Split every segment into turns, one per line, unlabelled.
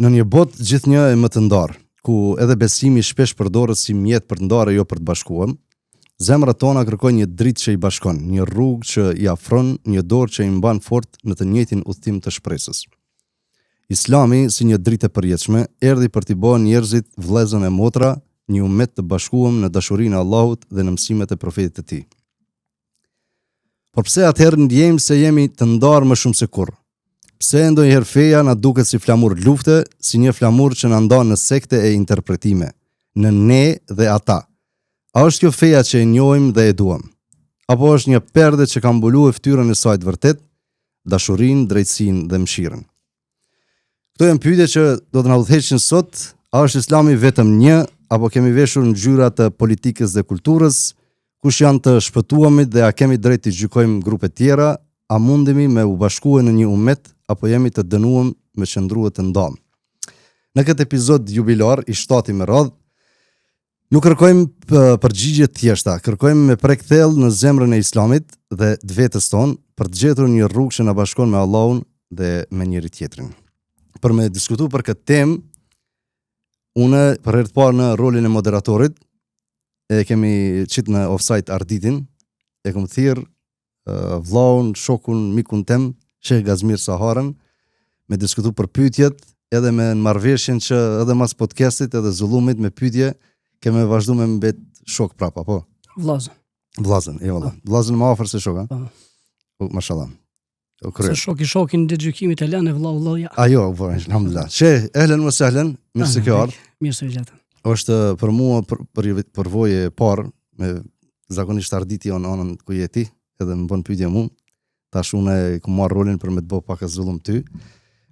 Në një botë gjithnjë e më të ndarë, ku edhe besimi shpesh përdoret si mjet për të ndarë e jo për të bashkuar, zemrat tona kërkojnë një dritë që i bashkon, një rrugë që i afron, një dorë që i mban fort në të njëjtin udhëtim të shpresës. Islami, si një dritë e përjetshme, erdhi për t'i bërë njerëzit vëllezër e motra, një umet të bashkuam në dashurinë e Allahut dhe në mësimet e profetit të tij. Por pse atëherë ndjejmë se jemi të ndarë më shumë se kurrë? Pse ndonjëherë feja na duket si flamur lufte, si një flamur që na ndan në sekte e interpretime, në ne dhe ata? A është kjo feja që e njohim dhe e duam? Apo është një perde që ka mbuluar fytyrën e saj të vërtetë, dashurinë, drejtësinë dhe mëshirën? Këto janë pyetje që do të na udhëheqin sot. A është Islami vetëm një apo kemi veshur ngjyra të politikës dhe kulturës? Kush janë të shpëtuamit dhe a kemi drejt të gjykojmë grupe tjera? A mundemi me u bashkue në një umet apo jemi të dënuam me qëndrue të ndamë? Në këtë epizod jubilar i shtati me radhë, Nuk kërkojmë përgjigje të thjeshta, kërkojmë me prek thellë në zemrën e Islamit dhe të vetes tonë për të gjetur një rrugë që na bashkon me Allahun dhe me njëri tjetrin. Për me diskutu për këtë temë, unë për herë të parë në rolin e moderatorit, e kemi qitë në offside Arditin, e kom thirrë vllaun, shokun, mikun tem, Sheh Gazmir Saharën, me diskutu për pyetjet, edhe me në marrëveshjen që edhe mas podcastit edhe zullumit me pyetje, kemi vazhdu me mbet shok prapa, po?
Vllazën.
Vllazën, e valla. Po. Vllazën më afër se shok, a? Po. Po, mashallah.
O krye. Se shoki shokin ditë gjykimit e lënë vllau vllau
ja. Ajo, po, alhamdulillah. Sheh, ehlen wa sehlen, mirë se ke ardhur.
Mirë se ju gjeta.
Është për mua për, për përvojë e parë me zakonisht Arditi on anën ku je ti, edhe më bën pyetje mu. Tash unë e kam marrë rolin për me të bë pak zullum ty.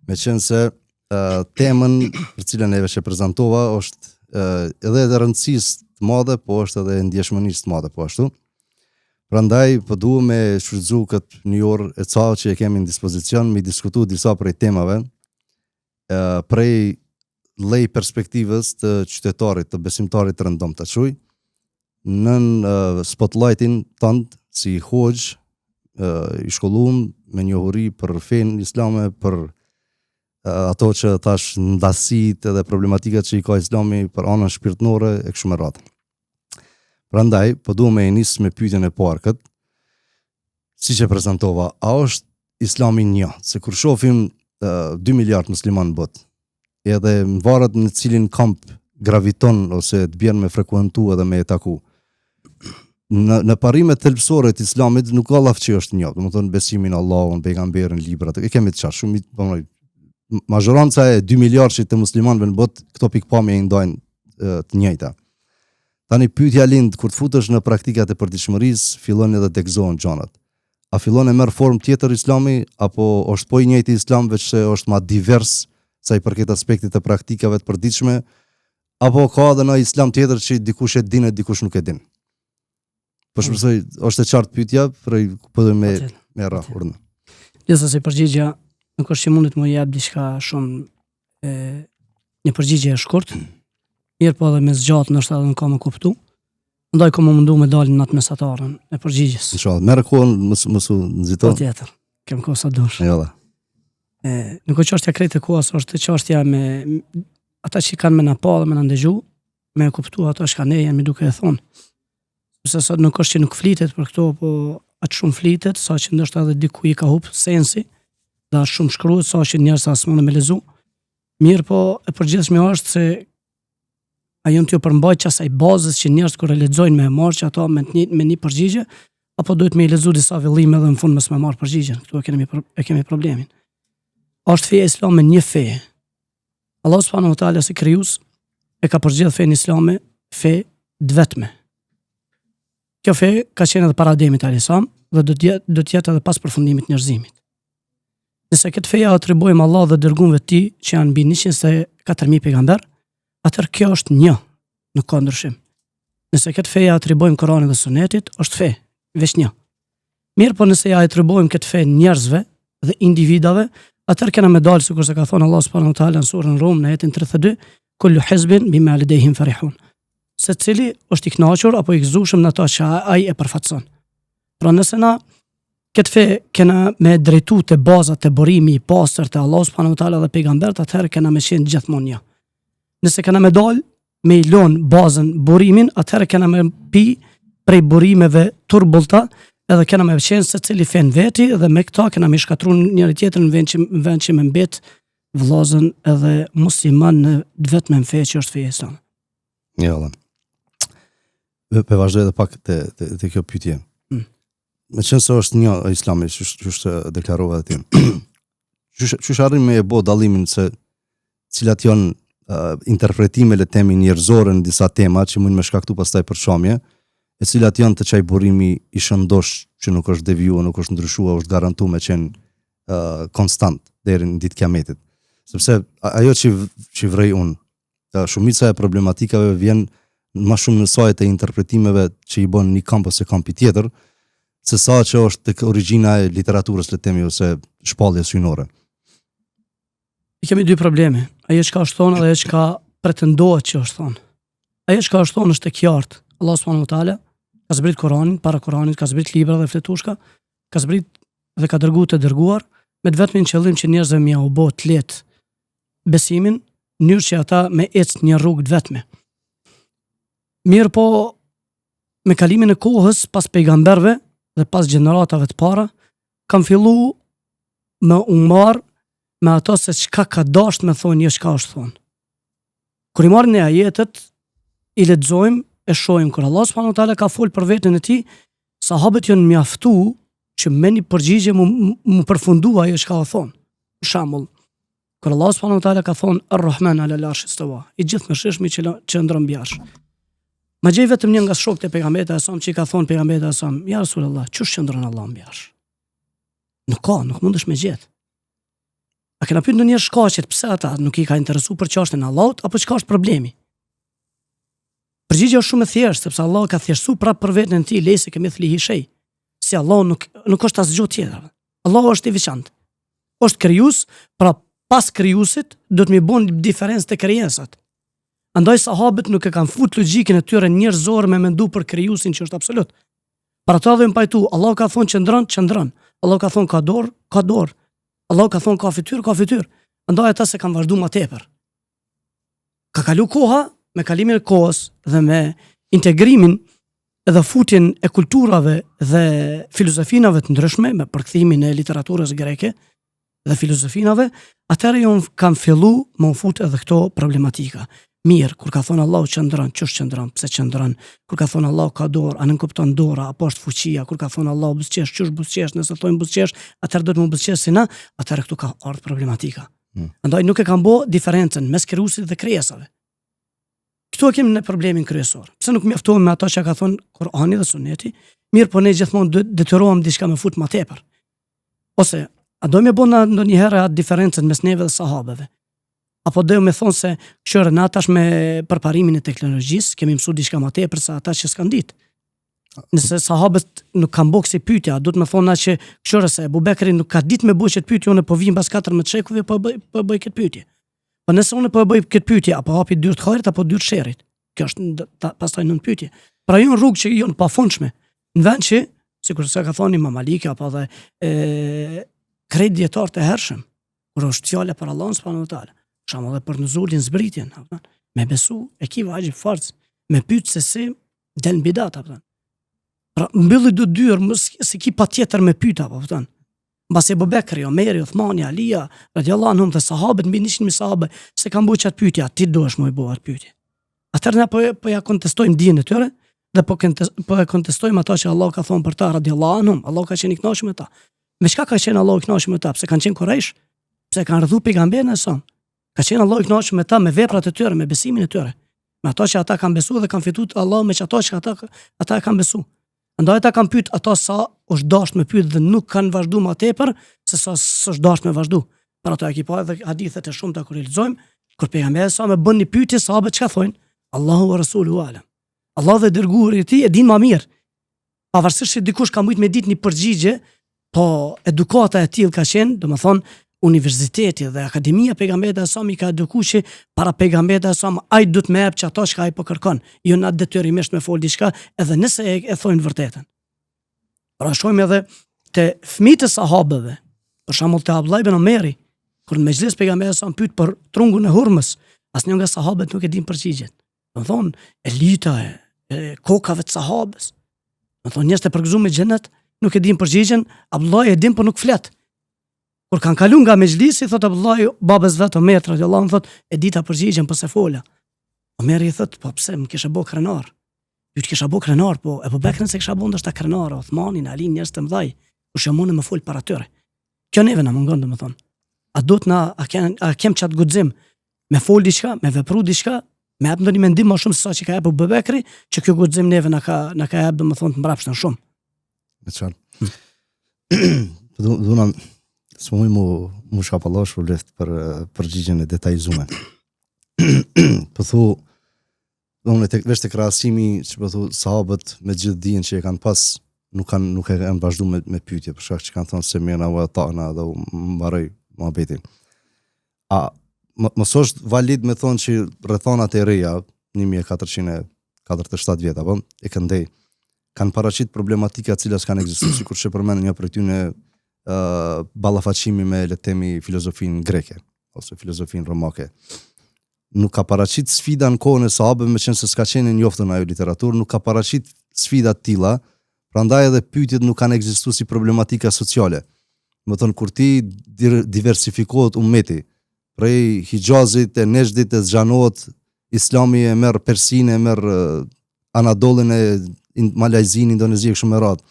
Meqenëse uh, temën për cilën e veç e prezantova është uh, edhe e rëndësisë të madhe, po është edhe e ndjeshmërisë të madhe po ashtu. Prandaj po du me shfrytëzu këtë një orë e ca që e kemi në dispozicion, me diskutu disa prej temave, e, prej lej perspektivës të qytetarit, të besimtarit të rëndomtë ta quj, nën uh, spotlightin tënd si hoxhë uh, i shkollum me njohuri për fenë islame, për uh, ato që tash ndasitë edhe problematikat që i ka islami për anën shpirtnore e kështu me radhë. Prandaj, po du me e nis me pyetjen e parë këtë, siç e prezantova, a është islami një? Se kur shofim uh, 2 miliard musliman në botë, edhe varet në cilin kamp graviton ose të bjen me frekuentu edhe me e taku. Në, në parimet thelbësore të islamit nuk ka llaf që është një, domethënë besimin Allahun, pejgamberin, librat, e kemi të qartë, shumë, po mazhoranca e 2 miliardëshit të muslimanëve në botë këto pikëpamje i ndajnë të njëjta. Tani pyetja lind kur të futesh në praktikat e përditshmërisë, fillon edhe degëzohen gjanat. A fillon e merr formë tjetër Islami apo është po i njëjti Islam veçse është ma divers sa i përket aspektit të praktikave të përditshme, apo ka edhe një Islam tjetër që dikush e din e dikush nuk e din? Po mm. shpresoj është e qartë pyetja, prej po do me me ra
urdhno. Gjithsesi përgjigja nuk është që mundet me jap diçka shumë e një përgjigje e shkurt. Mirëpo edhe me zgjat ndoshta edhe nuk ka me kuptu. Ndaj kom me mundu me dalë në atë mesataren e përgjigjes.
Inshallah, merr kohën, mos mos u nxito.
Patjetër. Kem kohë sa dush.
Jo.
E, nuk është çështja krejt e kohës, është çështja me ata që kanë me na pa dhe me na ndëgju, me e kuptu ato çka ne jemi duke e thonë. Sepse sot nuk është që nuk flitet për këto, po aq shumë flitet, sa që ndoshta edhe diku i ka hup sensi, dhe aq shumë shkruhet, sa që njerëzit as munden me lexu. Mirëpo, e përgjithshme është se a janë tu iu përmbajt qasaj bazës që njerëzit kur e lexojnë me e marrë që ato me, një, me një përgjigje, apo duhet me i lexu disa vëllime dhe në fund mos me marrë përgjigjen. Këtu e kemi, e kemi problemin. Është feja islame një fe, Allahu subhanahu wa taala si krijues e ka përzgjedh fenë islame fe të vetme. Kjo fe ka qenë edhe para Ademit alayhis salam dhe do të jetë do të jetë edhe pas përfundimit të njerëzimit. Nëse këtë fe ja atribuojmë Allahut dhe dërgumve të tij që janë mbi 124.000 pejgamber, atëherë kjo është një, nuk ka ndryshim. Nëse këtë fe ja atribuojmë Koranit dhe Sunetit, është fe, veç një. Mirëpo nëse ja atribuojmë këtë fe njerëzve dhe individave, atëherë kena me dalë sikurse ka thonë Allah subhanahu wa taala në surën Rum në ajetin 32, kullu hizbin bima ladayhim farihun. Secili është i kënaqur apo i gëzueshëm në ato që ai e përfaqëson. Pra nëse na. Këtë fe kena me drejtu te baza te burimi i pastër te Allahu subhanahu wa taala dhe pejgamberët, atëherë kena me qenë gjithmonë një. Nëse kena me dal me i lon bazën burimin, atëherë kena me pi prej burimeve turbullta edhe kena me qenë secili fe në veti dhe me këta kena me shkatru njëri tjetrin në vend që në vend që me mbet vëllazën edhe musliman në të vetmen fe që është feja islame.
Jo, valla. Pe vazhdoj edhe pak te, te, te kjo pyetje. Mm. Me qenë se është një islami, që është deklarova dhe ti. Qysh, qysh arrim me e bo dallimin se cilat janë uh, interpretime le të themi njerëzore në disa tema që mund me shkaktu pastaj përçamje, e cilat janë te qaj burimi i shëndosh që nuk është deviju, nuk është ndryshua, është garantu me qenë uh, konstant deri në ditë kiametit. Sepse ajo që që vrej unë, shumica e problematikave vjen ma shumë në saje të interpretimeve që i bën një kamp ose kampi tjetër, se sa që është tek origjina e literaturës, le të themi, ose shpalljes hyjnore.
I kemi dy probleme. Ajo çka është thonë dhe ajo çka pretendohet që është thonë. Ajo çka është thonë është e qartë. Allah subhanahu wa taala ka zbrit Kur'anin, para Kur'anit ka zbrit libra dhe fletushka, ka zbrit dhe ka dërgu të dërguar me të vetmin qëllim që njerëzve me jau bo të lehtë besimin, në mënyrë që ata me ecë një rrugë të vetme. Mirëpo, me kalimin e kohës pas pejgamberëve dhe pas gjeneratave të para, kanë fillu me u marrë me ato se çka ka dasht me thonë, jo çka është thonë. Kur i marrim ne ajetet, i lexojmë, e shohim kur Allah subhanahu wa taala ka fol për veten e tij, sahabët janë mjaftu që me një përgjigje mu, mu përfundu ajo çka o thonë. Për shembull, kur Allah subhanahu wa taala ka thonë Ar-Rahman ala al-arsh istawa, i gjithëmëshirshmi që qëndron mbi arsh. Ma gjej vetëm një nga shokët e pejgamberit alejhi selam që i ka thonë pejgamberit alejhi selam, ja Rasulullah, qysh qëndron Allah mbi arsh? Nuk ka, nuk mundesh me gjetë. A kena pyet ndonjëherë shkaqet pse ata nuk i ka interesu për çështjen e Allahut apo çka është problemi? Përgjigja është shumë e thjeshtë, sepse Allah ka thjeshtësu prapë për veten e tij, lejse kemithlihi shej. Si Allah nuk nuk është asgjë tjetër. Allahu është i veçantë. Është krijues, pra pas krijuesit duhet me bo diferencë te krijesat. Andaj sahabët nuk e kanë fut logjikën e tyre njerëzore me mendu për krijuesin që është absolut. Për ato edhe janë pajtu, Allahu ka thonë qëndron, qëndron. Allahu ka thonë ka dorë, ka dorë. Allahu ka thonë ka fytyrë, ka fytyrë. Andaj ata s'e kanë vazhdu ma tepër. Ka kalu koha, me kalimin e kohës dhe me integrimin edhe futjen e kulturave dhe filozofinave të ndryshme, me përkthimin e literaturës greke dhe filozofinave, atëherë jon kanë fillu me u fut edhe këto problematika. Mirë, kur ka thonë Allahu qëndron, qysh qëndron, pse qëndron, kur ka thonë Allahu ka dorë, a nënkupton dora, apo është fuqia, kur ka thonë Allahu buzëqesh, qysh buzëqesh, nëse thojmë buzëqesh, atëherë duhet me buzëqesh si na, atëherë këtu ka ardhë problematika. Mm. Andaj nuk e kanë bo diferencën mes krijuesit dhe krijesave. Këtu e kemi ne problemin kryesor. Pse nuk mjaftohem me ato që ka thonë Kur'ani dhe Sunneti? Mirë, po ne gjithmonë detyrohem diçka me fut ma tepër. Ose, a do me bo na ndonjëherë atë diferencën mes neve dhe sahabeve? Apo do me thonë se kqyre na tash me përparimin e teknologjisë kemi mësu diçka ma tepër se ata që s'kan ditë. Nëse sahabët nuk kanë bo kësi pyetja, duhet me thonë na që kqyre se Ebu Bekri nuk ka ditë me bo qët pyetje, unë po vij mbas 14 shekujve po bëj po bëj këtë pyetje. Po nëse unë po e bëj këtë pyetje, apo hapi dyert hajrit apo dyert sherrit. Kjo është ta, pastaj nën pyetje. Pra janë rrugë që janë pafundshme. Në vend që, sikur se ka thonë Imam Maliki apo edhe e, krejt dijetarët e hershëm, kur është fjala për Allahun subhanahu wa taala, për shembull edhe për nuzulin zbritjen, apo me besu e ki vaxhib farz, me pyet se si del në bidat, apo. Pra mbylli do dyer, mos se ki patjetër me pyet apo kupton. Mbas Ebu Bekri, Omeri, Uthmani, Alia, radiallahu anhum dhe sahabët mbi 100.000 sahabë s'e kanë bo qat pyetje, ti duhesh me bo atë pyetje. Atëherë ne po po ja kontestojmë dijen e tyre dhe po po e kontestojmë ato që Allah ka thonë për ta radiallahu anhum, Allah ka qenë i kënaqur me ta. Me çka ka qenë Allahu i kënaqur me ta? Pse kanë qenë kurejsh? Pse kanë rrëzu pejgamberin alejhi selam? Ka qenë Allahu i kënaqur me ta me veprat e tyre, me besimin e tyre. Me ato që ata kanë besuar dhe kanë fituar te Allahu me ato që ata ata e kanë besuar. Andaj ata kanë pyet ato sa është dashur me pyet dhe nuk kanë vazhdu më tepër se sa s'është dashur me vazhdu. Për ato e ki pa edhe hadithet e shumta kur i lexojmë, kur pejgamberi alejhi selam e bën një pyetje sahabët çka thonë? Allahu wa rasuluhu alam. Allahu dhe i dërguari i tij e din më mirë. Pavarësisht se dikush ka mujt me ditë një përgjigje, po edukata e tillë ka qenë, domethonë, universiteti dhe akademia pejgamberit alejhi selam i ka eduku që para pejgamberit alejhi selam ai duhet me jep qato çka ai po kërkon, jo na detyrimisht me fol diçka, edhe nëse e, e thojnë vërtetën. Pra shohim edhe Te fëmijët e sahabëve, për shembull te Abdullah ibn Omeri, kur në mexhlis pejgamberi sa pyet për trungun e hurmës, asnjë nga sahabët nuk e din përgjigjen. Domethonë, elita e, e kokave të sahabës. Domethonë, njerëz të përgëzuar me xhenet, nuk e din përgjigjen, Abdullah e din por nuk flet. Kur kanë kalu nga mexhlisi, thot Abdullah babës vet Omer radiallahu anhu thot, e dita përgjigjen, po s'e fola. Omeri i thot, po pse më kishe bo krenar? Ju të kisha bo krenar, po Ebu Bekrin s'e kisha bo ndoshta krenar, Othmanin, Alin, njerëz të mëdhaj, kush jam unë me fol para tyre. Kjo neve na mungon, domethonë. A do të na, a, kem, a kem qat guxim me fol diçka, me vepru diçka, me jep ndonjë mendim më shumë se sa që ka jep Ebu Bekri, që kjo guxim neve na ka na ka jep domethonë të mbrapshtën
shumë. Me qartë. Po duna s'po muj mu mu shapallosh për left për përgjigjen e detajizume. Po thu Domethënë tek veç te krahasimi që po thu sahabët me gjithë dijen që e kanë pas nuk kanë nuk e kanë vazhdu me, me pyetje për shkak që kanë thonë semina ue atana dhe u mbaroi muhabeti. A mos është valid me thonë që rrethanat e reja 1447 vjet apo e këndej kanë paraqit problematika të cilat s'kanë ekzistuar sikur që përmend një prej tyre uh, ballafaqimi me le të themi filozofinë greke ose filozofinë romake nuk ka paraqit sfida në kohën e sahabëve, meqenëse s'ka qenë e njoftun ajo literaturë, nuk ka paraqit sfida të tilla, prandaj edhe pyetjet nuk kanë ekzistuar si problematika sociale. Domethonë kur ti diversifikohet ummeti, prej Hixhazit e Nexhdit e zgjanohet Islami e merr Persinë e merr Anadollin e Malajzinë, Indonezinë e kështu me radhë.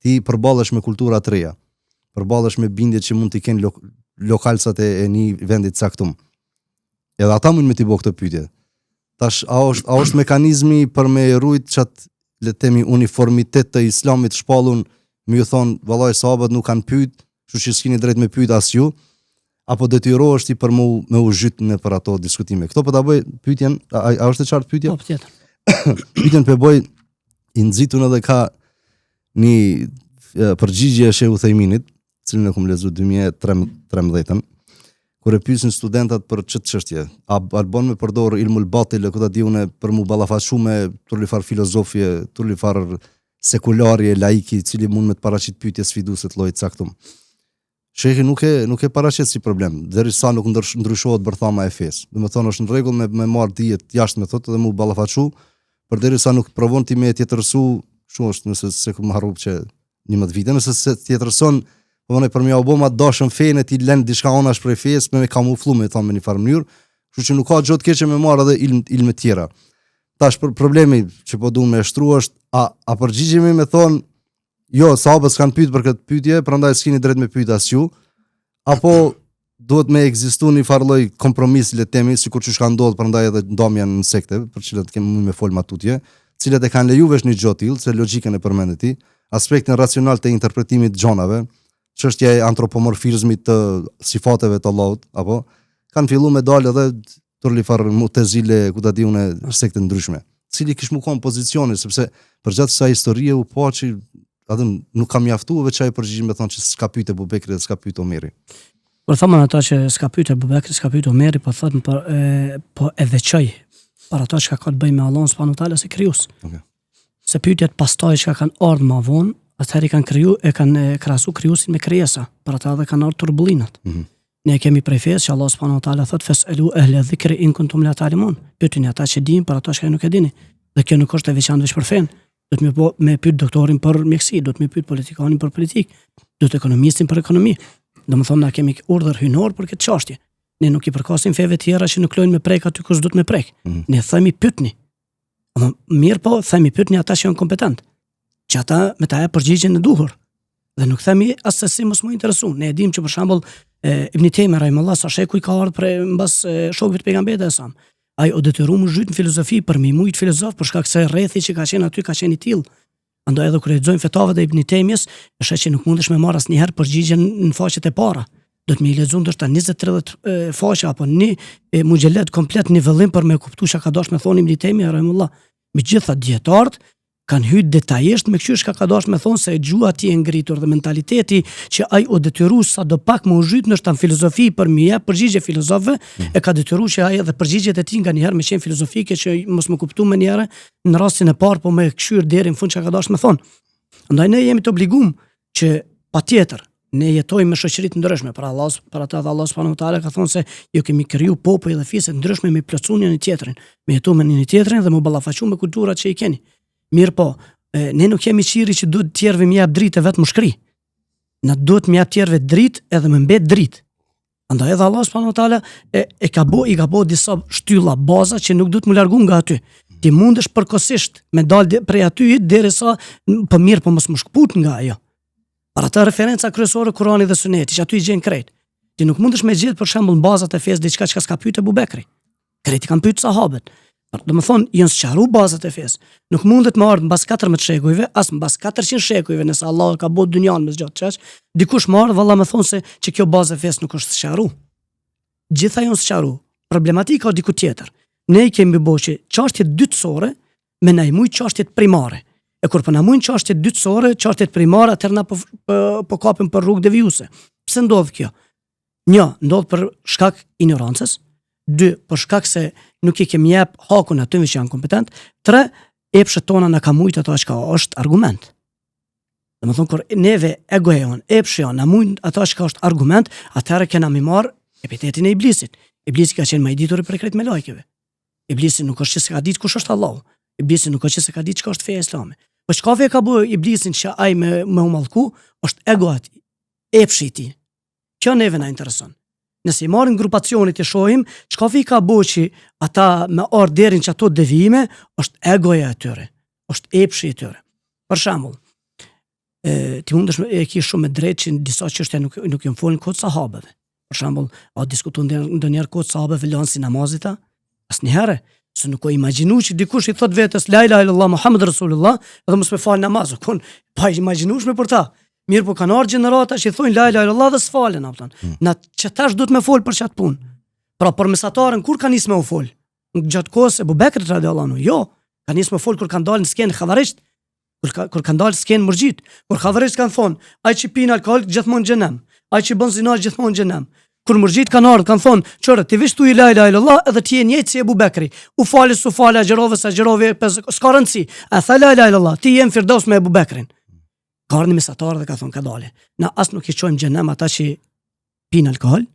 Ti përballesh me kultura të reja, përballesh me bindje që mund t'i kenë lo lokalsat e, e një vendi të caktum. Edhe ata mund me t'i bo këto pyetje. Tash a është a është mekanizmi për me rujt qat le të themi uniformitet të islamit shpallun me ju thon vallai sahabët nuk kanë pyet, kështu që s'keni drejt me pyet as ju, apo detyrohesh ti për mu me u zhyt në për ato diskutime. Këto po ta bëj pyetjen, a, a është e qartë
pyetja? Po, patjetër.
pyetjen po e bëj i nxitun edhe ka një përgjigje e Sheh Uthejminit, cilën e kom lexu 2013-ën, kur e pyesin studentat për çët çështje, a, a bën me përdor ilmul batil, ku ta di unë për mu ballafaqu me turli far filozofie, turli far sekulari e laiki, i cili mund me të paraqit pyetje sfiduese të llojit caktum. Shehi nuk e nuk e paraqet si problem, derisa nuk ndërsh, ndryshohet bërthama e fesë. Domethonë është në rregull me me marr dije të jashtme thotë dhe mu ballafaqu, përderisa nuk provon ti me e tjetërsu, kështu është nëse se kum harru që 11 vite, nëse se tjetërson, po më për me u bo ma dashën fenë ti lën diçka anash prej fesë me me kamuflu me thonë me një farë mënyrë, kështu që nuk ka gjë të keqe me marr edhe ilm ilme tjera. Tash për problemi që po du me shtru është a a përgjigjemi me thon jo sahabët s'kan pyet për këtë pyetje, prandaj s'keni drejt me pyet as ju, apo duhet me ekzistu një farë lloj kompromis le të themi, sikur që ka ndodhur prandaj edhe ndamja në sekte, për cilët kemi me fol ma tutje, cilët e kanë leju veç një gjë tillë, se logjikën e përmendë ti, aspektin racional të interpretimit të gjonave, çështja e antropomorfizmit të sifateve të Allahut, apo kanë fillu me dalë edhe turli farë mutezile, ku ta di unë, sekte ndryshme. Cili kish mu kon pozicioni, sepse përgjatë kësaj historie u pa që Atë nuk ka mjaftu veç ajo përgjigje me thonë që s'ka pyet Ebu Bekri dhe s'ka pyet
Omeri. Por thamë ata që s'ka pyet Ebu Bekri, s'ka pyet Omeri, po thotë po e, po e veçoj për ato çka ka të bëjë me Allahun subhanahu teala si krijues. Okay. Se pyetjet pastaj çka kanë ardhur më vonë, atëherë i kanë kriju e kanë krahasu krijuesin me krijesa, për ata edhe kanë ardhur turbullinat. Mm -hmm. Ne kemi prej fesë që Allah subhanahu wa taala thotë feselu ehle dhikri in kuntum la ta'lamun. Pyetini ata që dinë për ato çka nuk e dini. Dhe kjo nuk është e veçantë veç për fenë. Duhet me po me pyet doktorin për mjekësi, duhet me pyet politikanin për politikë, duhet ekonomistin për ekonomi. Domethënë na kemi urdhër hyjnor për këtë çështje. Ne nuk i përkasim feve tjera që nuk lojnë me prek aty ku s'duhet me prek. Mm -hmm. Ne themi pyetni. Ama mirë po themi pyetni ata që janë kompetent. Që ata me ta jap përgjigjen e duhur. Dhe nuk themi assesi mos mu interesu. Ne e dim që për shembull Ibn Tejmi rahimullah sa shekuj ka ardhur prej mbas shokëve të pejgamberit alejhi selam. Ai u detyru mu zhyt në filozofi për me mujt filozof për shkak se rrethi që ka qenë aty ka qenë i tillë. Andaj edhe kur e lexojmë fetavat e Ibn Tejmjes, e sheh që nuk mundesh me marrë asnjëherë përgjigjen në faqet e para. Do të me i lexu ndoshta 20-30 faqe apo një muxheled komplet një vëllim për me kuptu çka ka dashur me thonë Ibn Tejmja rahimullah. Megjithatë dijetarët kanë hyrë detajisht me kqyr çka ka dashur me thonë se gjuha atij e ngritur dhe mentaliteti që ai u detyru sado pak me u zhyt ndoshta në filozofi për me jep përgjigje filozofëve mm. e ka detyru që ai edhe përgjigjet e tij nganjëherë me qenë filozofike që mos me kuptu menjëherë në rastin e parë po me kqyr deri në fund çka ka dashur me thonë. Andaj ne jemi të obliguar që Patjetër, ne jetojmë me shoqëri të ndryshme, pra Allah, për ata edhe Allah subhanahu wa taala ka thonë se ju kemi kriju popuj dhe fise të ndryshme me plotësu njëri tjetrin, me jetu me njëri tjetrin dhe me u ballafaqu me kulturat që i keni. Mirëpo, e, ne nuk jemi qiri që duhet tjerëve me jap dritë e vetë m'u shkri. Na duhet me jap tjerëve dritë edhe me mbet dritë. Andaj edhe Allah subhanahu wa taala e, e ka bo, i ka bo disa shtylla baza që nuk duhet m'u largu nga aty. Ti mundesh përkohësisht me dal prej aty derisa po mirë po mos m'u shkput nga ajo. Për atë referenca kryesore Kurani dhe Suneti, që aty i gjen krejt. Ti nuk mundesh me gjetë për shembull në bazat e fesë diçka që s'ka pyet Ebu Bekri. Krejt i kanë pyet sahabët. Domethonë, janë sqaru bazat e fesë. Nuk mundet me ardhë mbas 14 shekujve, as mbas 400 shekujve, nëse Allah ka bo dynjanë me zgjatë qaq, dikush me ardhë valla me thonë se që kjo bazë e fesë nuk është sqaru. Gjitha janë sqaru. Problematika o diku tjetër. Ne i kemi bo që çashtjet dytësore me na i mujt çashtjet primare. E kur po na mujnë çashtjet dytësore, çashtjet primare, atëherë na po, po, po kapim për rrugë devijuese. Pse ndodh kjo? Një, ndodh për shkak injorancës. Dy, për shkak se nuk i kemi jep hakun atyre që janë kompetent. Tre, epshet tona na ka mujt ato çka është argument. Domethonë, kur neve egoja jonë, epshi jonë, na mujnë ato çka është argument, atëherë kena me marrë epitetin e iblisit. Iblisi ka qenë ma i dituri prej krejt melajkeve. Iblisi nuk është që s'e ka ditë kush është Allahu. Iblisi nuk është që s'e ka ditë çka është feja islame. Po çka fe ka bë iblisin që ai me, me u mallku, është ego aty, epshi i tij. Kjo neve na intereson. Nëse i marrim grupacionet e shohim, çka i ka bo që ata me ardhë deri në qato devijime, është egoja e tyre, është epshi i tyre. Për shembull, e, ti mundesh e ki shumë me drejtë që në disa çështje nuk nuk janë folë në kohë të sahabeve. Për shembull, a diskutu ndonjëherë kohë të sahabeve lënësi namazit a? Asnjëherë, se nuk o imagjinu që dikush i thot vetes la ilaha illallah Muhammed Rasulullah edhe mos me fal namaz, kon pa imagjinueshme për ta. Mirë po kanë ardhur gjenerata që i thonë la ilaha illallah dhe s'falen, a kupton. Hmm. Na që tash duhet me fol për qat punë. Pra për mesataren kur ka nis me u fol? Gjatë kohës së Ebu Bekrit radiallahu anhu. Jo, ka nis me fol kur kanë dalë në skenë havarixht. Kur, ka, kur kanë dalë skenë murxhit, kur havarixht kanë thonë, ai që pin alkohol gjithmonë xhenem, ai që bën zina gjithmonë xhenem. Kur murxhit kanë ardhur kanë thonë, "Qyre, ti veç thuj la ilaha illallah edhe ti je njëjtë si Ebu Bekri. U fale s'u fale, agjërove s'agjërove, s'ka rëndësi. A tha la ilaha illallah, ti je në Firdaus me Ebu Bekrin." Ka ardhur një mesatar dhe ka thonë kadale. Na as nuk i çojmë xhenem ata që pinë alkohol,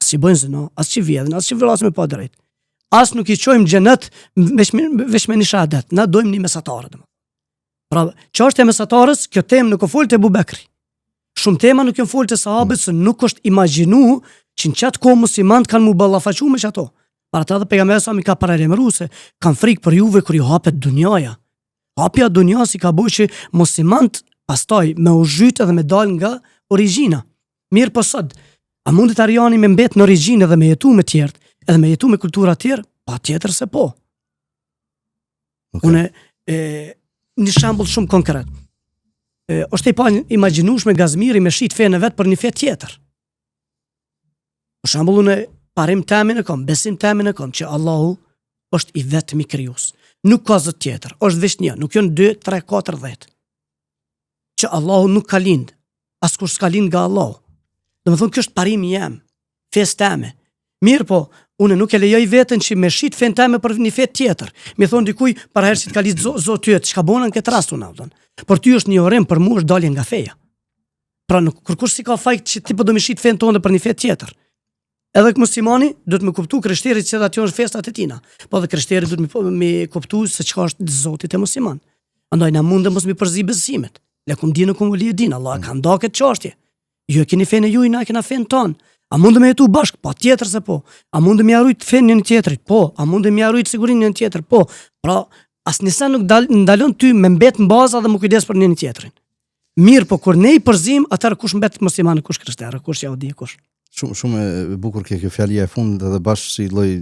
as që bëjnë zina, as që vjedhin, as që vrasin me padrejt. As nuk i çojmë xhenet veç me, veç me një shahadet. Na dojmë një mesatare. Domethënë. Pra, çështja e mesatares, kjo temë nuk u fol te Ebu Bekri. Shumë tema nuk janë fol te sahabët se nuk është imagjinu që në qatë kohë muslimant kanë mu ballafaqu me qato. Për ata edhe pejgamberi sa mi ka paralajmëru se kam frikë për juve kur ju hapet dunjaja. Hapja e dunjas i ka bo që muslimant pastaj me u zhyt edhe me dal nga origjina. Mirë po sot, a mundet Arjani me mbet në origjinë edhe me jetu me tjerët, edhe me jetu me kultura tjerë? Patjetër se po. Okay. Une, e, një shembull shumë konkret. E, është e paimagjinueshme Gazmiri me shit fenë e vet për një fe tjetër. Për shembull, une parim temin e kom, besim temin e kom, që Allahu është i vetmi krijues. Nuk ka zot tjetër, është veç një, nuk janë 2, 3, 4, 10. Që Allahu nuk ka lind, askush s'ka lind nga Allahu. Domethonë, kjo është parimi jem, fesë teme. Mirë po, unë nuk e lejoj veten që me shit fenë teme për një fe tjetër. Me thonë dikuj, për hajr që të ka lind Zoti yt, çka bona në këtë rast unë, a Për ty është një orim, për mua është dalje nga feja. Pra nuk kërkush s'i ka faj që ti po do me shit fenë tonë për një fe tjetër. Edhe muslimani duhet me kuptu krishterit se aty është festat e tina. Po edhe krishteri duhet me, me kuptu se çka është Zoti te musliman. Andaj na mundem mos mi përzi besimet. Lekum dinukum velije din, Allah e ka nda këtë çështje. Ju e keni fenë e juj, na e kena fenë tonë. A mundem me jetu bashkë? Patjetër se po. A mundem me ja rujt fenë njëri tjetrit? Po. A mundem me ja rujt sigurinë njëri tjetrit? Po. Pra, asnjë sen nuk dal, ndalon ty me mbet në baza dhe me kujdes për njëri tjetrin. Mirë, po kur ne i përzim, atëherë kush mbet musliman, kush krishterë, kush jahudi, kush.
Shumë shumë e bukur ke kjo fjalia e fundit edhe bash si lloj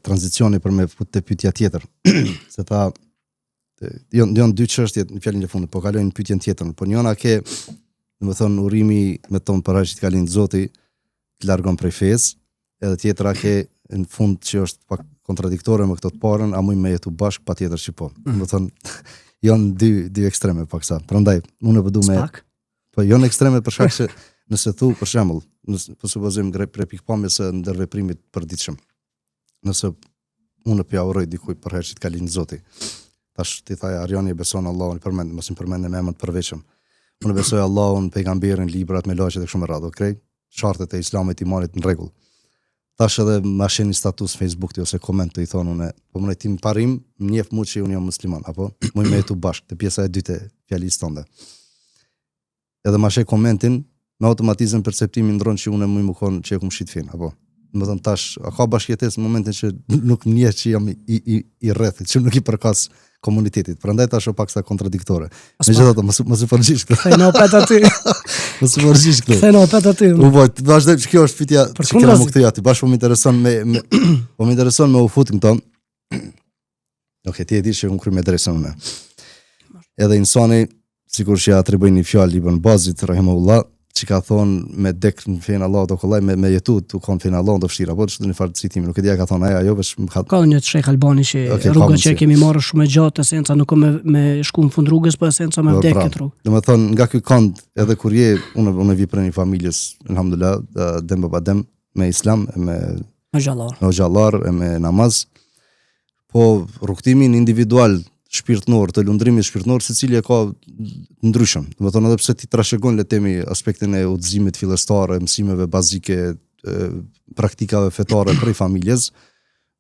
tranzicioni për me fut te pyetja tjetër. Se tha janë janë dy çështje në fjalën e fundit, po kalojnë në pyetjen tjetër. Po njëna ke, domethonë urimi me ton për hajr që të ka lind Zoti, të largon prej fesë, edhe tjetra ke në fund që është pak kontradiktore me këto të parën, a mujmë me jetu bashkë, patjetër që po. Mm. Domethonë, janë dy, dy ekstreme paksa. Prandaj, unë e po du me... Spak? Po janë ekstreme për shkak se nëse thu për shembull, nëse po supozojmë gre prej pikëpamjes së ndërveprimit përditshëm. Nëse unë po ja uroj dikujt për hajr që të ka lind Zoti. Tash ti tha Arjani e beson Allahun, i përmend, mos i përmend me emër të përveçëm. Unë besoj Allahun, pejgamberin, librat, melaqet e kështu me radhë, okay? Shartet e Islamit, imanit në rregull. Tash edhe ma sheh një status Facebook ti ose koment të i thonë unë, po më ti në parim, më njef mu që unë jam musliman, apo? Muj me jetu bashkë, te pjesa e dytë e fjalisë tënde. Edhe ma sheh komentin, me automatizëm perceptimi ndron që unë muj me konë që e kum shit fenë, apo? Me thënë tash, a ka bashkëjetesë në momentin që nuk më njeh që jam i, i, i rrethit, që nuk i përkas komunitetit. Prandaj tash o paksa kontradiktore. Megjithatë, mos mos u përgjigj
këtë. Kthejna opet aty.
Mos u përgjigj
këtë. Kthejna opet aty.
U po, vazhdoj që kjo është pyetja që kena më këtë aty. Bash po më intereson me, me po më intereson me u fut në këto. Ok, ti e di që unë kry medresën unë. Edhe insani, sikur që ja atribuoj një fjalë Ibn Bazit, rahimahullah, që ka thonë me dek në fenë Allahut o kollaj, me, me jetu tu konë fenë Allahut o vështirë, apo që të një farë citimi, nuk e di a ka thonë aja, jo, veç
më ka... Ka një të Shejh Albani që okay, rruga që e kemi marrë shumë e gjatë, esenca nuk o me, me shku në fund rrugës, po esenca me po, vdek pra, këtë
rrugë. Domethonë, nga ky kand, edhe kur je, unë, unë vi prej një familjes, alhamdulillah, dem baba dem, me islam, me
hoxhallar,
me hoxhallar, me namaz, Po rrugëtimin individual shpirtnor, të lundrimit shpirtnor, secili e ka ndryshëm. Domethonë edhe pse ti trashëgon le të themi aspektin e udhëzimit fillestar, e mësimeve bazike, e, praktikave fetare prej familjes,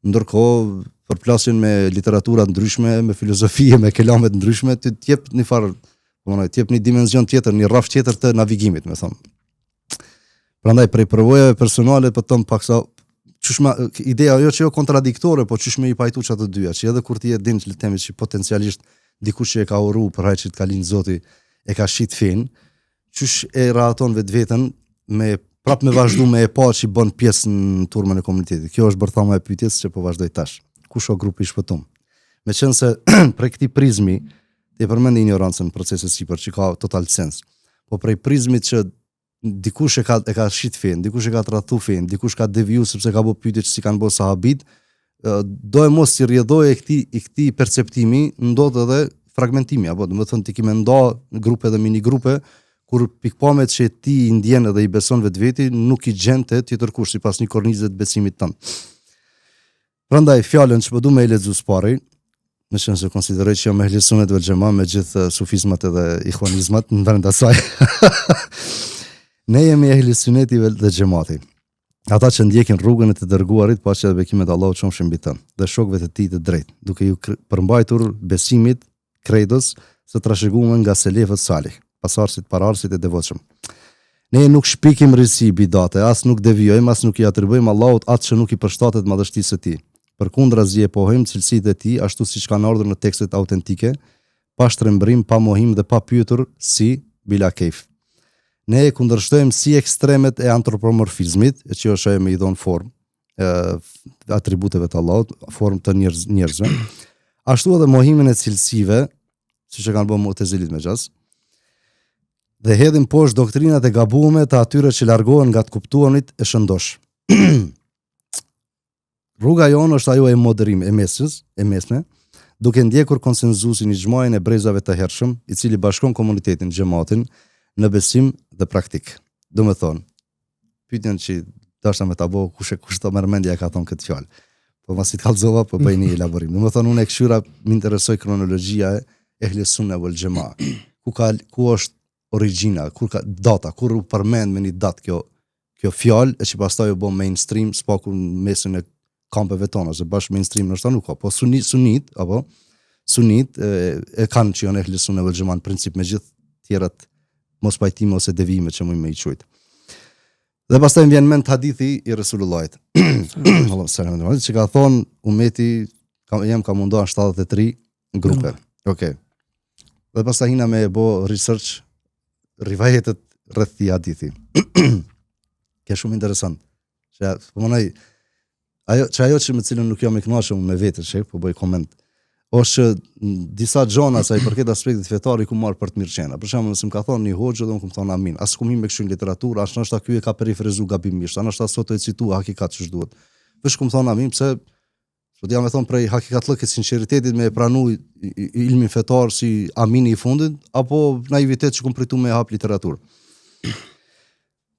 ndërkohë përplasjen me literatura të ndryshme, me filozofi, me kelame të ndryshme, të jep një farë, po të jep një dimension tjetër, një rrafsh tjetër të navigimit, me thonë. Prandaj prej përvojave personale po them paksa qysh ma ideja ajo që jo kontradiktore, po qysh me i pajtu qato dyja, që edhe kur ti e din që le të themi që potencialisht dikush që e ka uru për hajr që të ka lind Zoti e ka shit fen, qysh e rahaton vetveten me prap me vazhdu me e pa që bën pjesë në turmën e komunitetit. Kjo është bërthama e pyetjes që po vazhdoj tash. Kush o grupi i shpëtum? Meqenëse prej këtij prizmi ti e përmendi injorancën në procese sipër që ka total sens. Po prej prizmit që dikush e ka e ka shit fen, dikush e ka tradhtu fen, dikush ka deviju sepse ka bë pyetje që s'i kanë bë sahabit, do e mos si rrjedhojë e këtij i këtij perceptimi ndodh edhe fragmentimi apo domethonë ti ki me nda në grupe dhe mini grupe kur pikëpamjet që ti i ndjen edhe i beson vetveti nuk i gjen te tjetërkush sipas një kornize të besimit tënd. Prandaj fjalën që po du me e lexu s'pari, meqenëse konsideroj që jam ehli sunet vel xhema me gjithë eh, sufizmat edhe ikhwanizmat në brenda saj. Ne jemi ehli suneti dhe xhemati. Ata që ndjekin rrugën e të dërguarit, paqja dhe bekimet e Allahut qofshin mbi të, dhe shokëve të tij të drejtë, duke iu përmbajtur besimit kredos së trashëguar nga selefët salih, pasardhësit, paraardhësit e devotshëm. Ne nuk shpikim risi, bidate, as nuk devijojmë, as nuk i atribuojmë Allahut atë që nuk i përshtatet madhështisë së Tij. Përkundrazi e pohojmë cilësitë e Tij ashtu siç kanë ardhur në tekstet autentike, pa shtrembërim, pa mohim dhe pa pyetur si, bila kejf. Ne e kundërshtojmë si ekstremet e antropomorfizmit, e që është ajo me i dhonë formë, atributeve të Allahut, formë të njerëz, njerëzve. Ashtu edhe mohimin e cilësive, siç e kanë bërë mu'tezilit me gjasë. Dhe hedhim poshtë doktrinat e gabume të atyre që largohen nga të kuptuarit e shëndosh. Rruga jonë është ajo e moderim, e mesës, e mesme, duke ndjekur konsenzusin ixhmain e brezave të hershëm, i cili bashkon komunitetin, xhematin, në besim dhe praktikë. Domethonë, pyetjen që dashta me ta bo, kush e kush të merr mendja e ka thonë këtë fjalë. Po masi të kallzova, po bëj një elaborim. Domethonë, unë e këshyra, më interesoi kronologjia e ehli sunne vel xhema. Ku ka ku është origjina, kur ka data, kur u përmend me një datë kjo kjo fjalë e që pastaj u bë mainstream s'paku në mesin e kampeve tona, se bash mainstream ndoshta nuk ka, po sunit, sunit apo sunit e, e kanë që janë ehli sunne vel xhema në princip me gjithë tjerat mospajtime ose devijime që mund me i quajt. Dhe pastaj më vjen mend hadithi i Resulullahit. Allahu selam që ka thonë umeti ka jem ka me u nda 73 grupe. Mm. Okej. Okay. Dhe pastaj hina me e bo research rivajetet rreth këtij hadithi. Ke shumë interesant. Që po mendoj ajo që ajo që me cilën nuk jam i kënaqur me veten, që po bëj koment, është që disa gjona sa i përket aspektit fetar i kum marr për të mirëqena. Për shembull, nëse më ka thonë një hoxhë dhe unë kum thonë amin. As kum hi me kqyr literaturë, as ndoshta ky e ka perifrazu gabimisht, a ndoshta sot e citu hakikat qysh duhet. Veç kum thonë amin pse Po dja me thonë prej hakikatllëkit sinqeritetit me e pranu ilmin fetar si amini i fundit, apo naivitet që kum pritu me hap literaturë.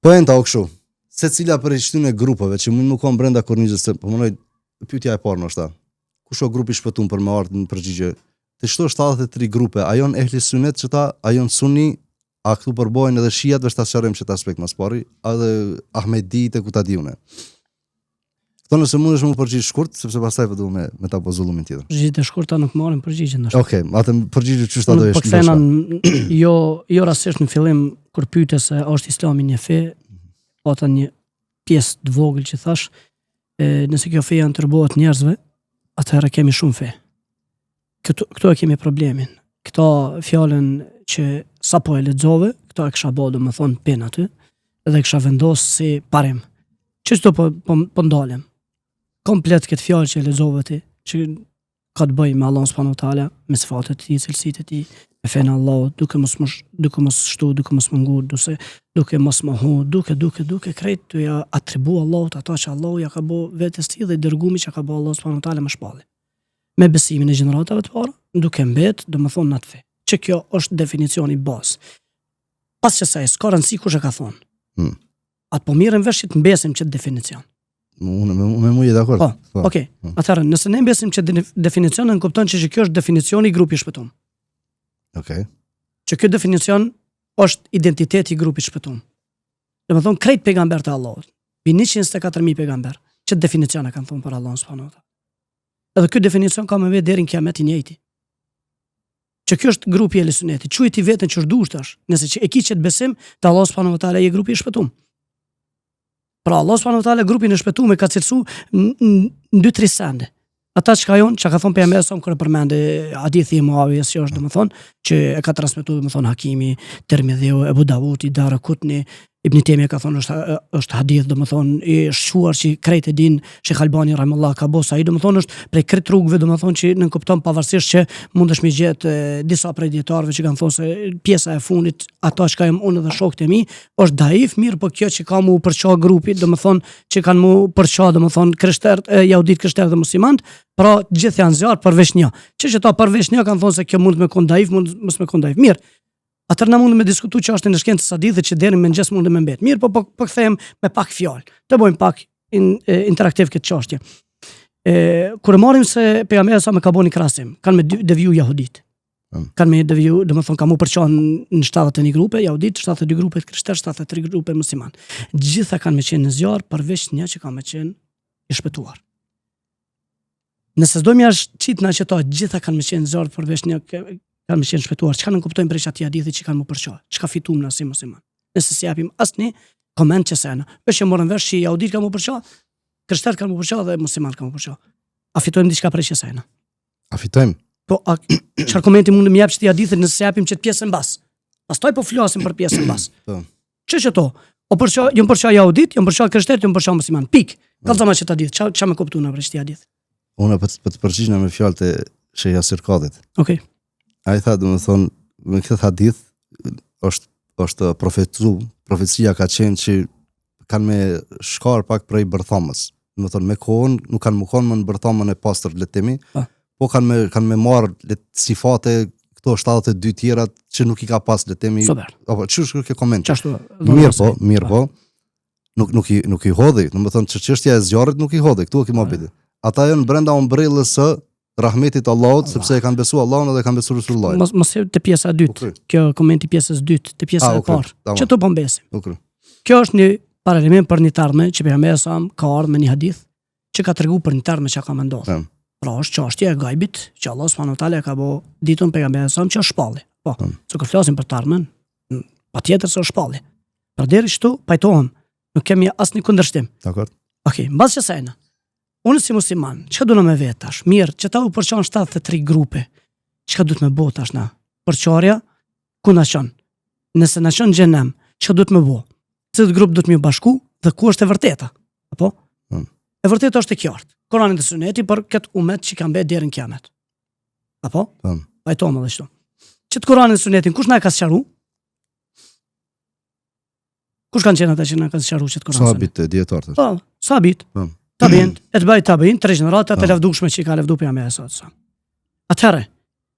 Poenta o kështu, secila prej qëtyne grupeve që mund me konë brenda kornizës, se po mendoj, pyetja e parë ndoshta, kush o grupi i shpëtum për me ardhë në përgjigje, të qëto 73 grupe, a janë ehli sunet qëta, a janë sunni, A këtu përbojnë edhe shiat, veç ta sqarojmë qët aspekt mas pari, edhe Ahmeditë e ku ta di unë. Këto nëse mundesh me u përgjigj shkurt, sepse pastaj po du me me ta bo zullumin
tjetër. Përgjigjet e shkurta nuk marrin përgjigje ndoshta.
Okej, okay, atë përgjigje qysh ta
dosh. Po kthehna jo jo rastësisht në fillim kur pyete se a është Islami një fe, pata një pjesë të vogël që thash, e, nëse kjo fe janë tërbohet njerëzve, atëherë kemi shumë fe. Këtu, këtu e kemi problemin. Këto fjalën që sapo e lexove, këto e kisha bo, domethonë, pin aty, edhe kisha vendos si parim. Që qëtu po, po, po ndalem. Komplet këtë fjalë që e lexove ti, që ka të bëjë me Allahun subhanahu wa taala, me sifatet e tij, cilësitë e tij, me fenë e Allahut, duke mos mos duke mos shtu, duke mos mungu, duke duke mos mohu, duke duke duke krejt tu ja atribu Allahut ato që Allahu ja ka bo vetes tij dhe i dërgumi që ka bo Allahu subhanahu wa taala me shpallje. Me besimin e gjeneratave të para, duke mbet, domethonë në atë fe. Që kjo është definicioni bazë. Pas qësaj, s'ka rëndësi kush e ka thonë.
Hmm.
Atë po mirren vesh që të mbesim qët definicion.
Unë me, me mu je dakord.
Po, po. Okej. Okay. Mm. Atëherë, nëse ne mbesim qët definicion, nënkupton që, që kjo është definicioni i grupit shpëtum.
Okej. Okay.
Që kjo definicion është identiteti i grupit shpëtum. Domethonë, krejt pejgamberët e Allahut, mbi 124.000 pejgamber, qët definicion e kanë thonë për Allahun subhanahu wa taala. Edhe ky definicion ka me mbet deri në kiamet i njëjti. Që kjo është grupi i Ehli Sunetit. Quaj ti veten qysh dush tash, nëse që e ki qët besim te Allahu subhanahu wa taala je grupi i shpëtum. Pra Allah subhanahu wa taala grupin e shpëtum e ka cilësu në dy tri sende. Ata çka jonë, çka ka thonë pejgamberi sa kur e përmendi hadithi i Muawijes që është domethënë që e ka transmetuar domethënë Hakimi, Tirmidhiu, Ebu Davudi, Darakutni, Ibn Tejmije ka thonë është është hadith, domethënë i shquar që krejt e din Shejh Albani rahimullah ka bo sahih, domethënë është prej krejt rrugëve, domethënë që nënkupton pavarësisht që mundesh me gjet disa prej dietarëve që kanë thonë se pjesa e fundit ato çka jam unë dhe shokët e mi është daif, mirë, po kjo që ka mu përça grupi, domethënë që kanë mu përça, domethënë krishterët, jahudit krishterët dhe muslimanët, pra gjithë janë zjarr përveç një. Që që ta përveç një kanë thonë se kjo mund të me kon daif, mund mos me kon daif. Mirë, Atëherë na mundem me diskutu çështjen e shkencës hadithit që deri në mëngjes mundem me mbet. Mirë, po po, po kthehem me pak fjalë. Të bëjmë pak in, e, interaktiv këtë çështje. E, kur e marrim se pejgamberi sa me ka bo një krahasim, kanë me deviju jahudit. Mm. Kanë me deviju, domethënë ka mu përça në 71 grupe, jahudit, 72 grupe të krishterë, 73 grupe musliman. Gjitha kanë me qenë në zjarr përveç një që ka me qenë i shpëtuar. Nëse s'dojmë ja qit na qëta, gjitha kanë me qenë zjarr përveç një kanë me qenë shpëtuar. Çka nënkuptojmë prej qatij hadithi që kanë mu përça? Çka fitum na si musliman? Nëse s'i japim asnjë koment që sena. Veç që morëm vesh që jahudit kanë mu përça, krishterët kanë mu përça dhe muslimanët kanë mu përça. A fitojmë diçka prej qësajna?
A fitojmë?
Po, a, çfarë komenti mundem me jap qëtij hadithit nëse japim qët pjesën mbas? Pastaj po flasim për pjesën mbas.
Po.
Që që to? O përça, jom përça jahudit, jom përça krishterët, jom përça musliman. Pik. Kallzoma qët hadith, ça, ça me kuptu na prej qëtij hadith?
Unë po të, po të përgjigjna me fjalët e Shejh Jasir Kadit.
Okej.
Ai tha, domethënë, me këtë hadith është është profecu, profecia ka qenë që kanë me shkar pak prej bërthamës. Domethënë, me kohën, nuk kanë me konë më në bërthamën e pastër, le të themi,
Pa.
po kanë me, kanë me marrë le sifate këto 72 tjerat që nuk i ka pas, le të themi,
Super.
apo qysh kjo koment?
Qashtu.
Mirë po, mirë po. Nuk nuk i nuk i hodhi, domethënë që çështja e zjarrit nuk i hodhi, këtu e ke muhabetin. Ata janë brenda ombrellës së rahmetit të Allahut,
Allah.
sepse e kanë besuar Allahun edhe kanë besuar Resulullahin.
Mos mos te pjesa e dytë.
U kry.
Kjo komenti pjesës dytë, te pjesa
Ah,
e
u kry.
parë.
Tamam.
Që tu po mbesim.
U kry.
Kjo është një paralajmërim për një të ardhme që pejgamberi sa ka ardhur me një hadith që ka tregu për një të ardhme që ka me ndodhë.
Tam.
Pra është çështja e gajbit që Allah subhanahu wa taala ka bo ditun pejgamberit sa që është shpallje. Po,
Tam.
se kur flasim për të ardhmen, m, patjetër se është shpallje. Pra deri këtu pajtohem, nuk kemi asnjë kundërshtim.
Dakor.
Okej, mbas qësajna. Unë si musliman, çka do me vet tash? Mirë, që ta u përçan 73 grupe. Çka duhet me bo tash na? Përçarja ku na çon? Nëse na çon xhenem, çka duhet me bo? Cilët grup duhet me bashku dhe ku është e vërteta? Apo?
Mm.
E vërteta është e qartë. Kurani dhe Suneti për këtë umet që ka mbet deri në kiamet. Apo?
Mm.
Pajtohem edhe kështu. Qët Kur'anin dhe Sunetin kush na e ka sqaru? Kush kanë qenë ata që na kanë sqaruar qët Kur'an?
Sahabit e dijetarët.
Po, sahabit.
Po.
Tabiin, etbai tabiin, tre gjenerata të
Po.
lavdushme që i ka lavdu pejgamberi sa sa. Atëherë,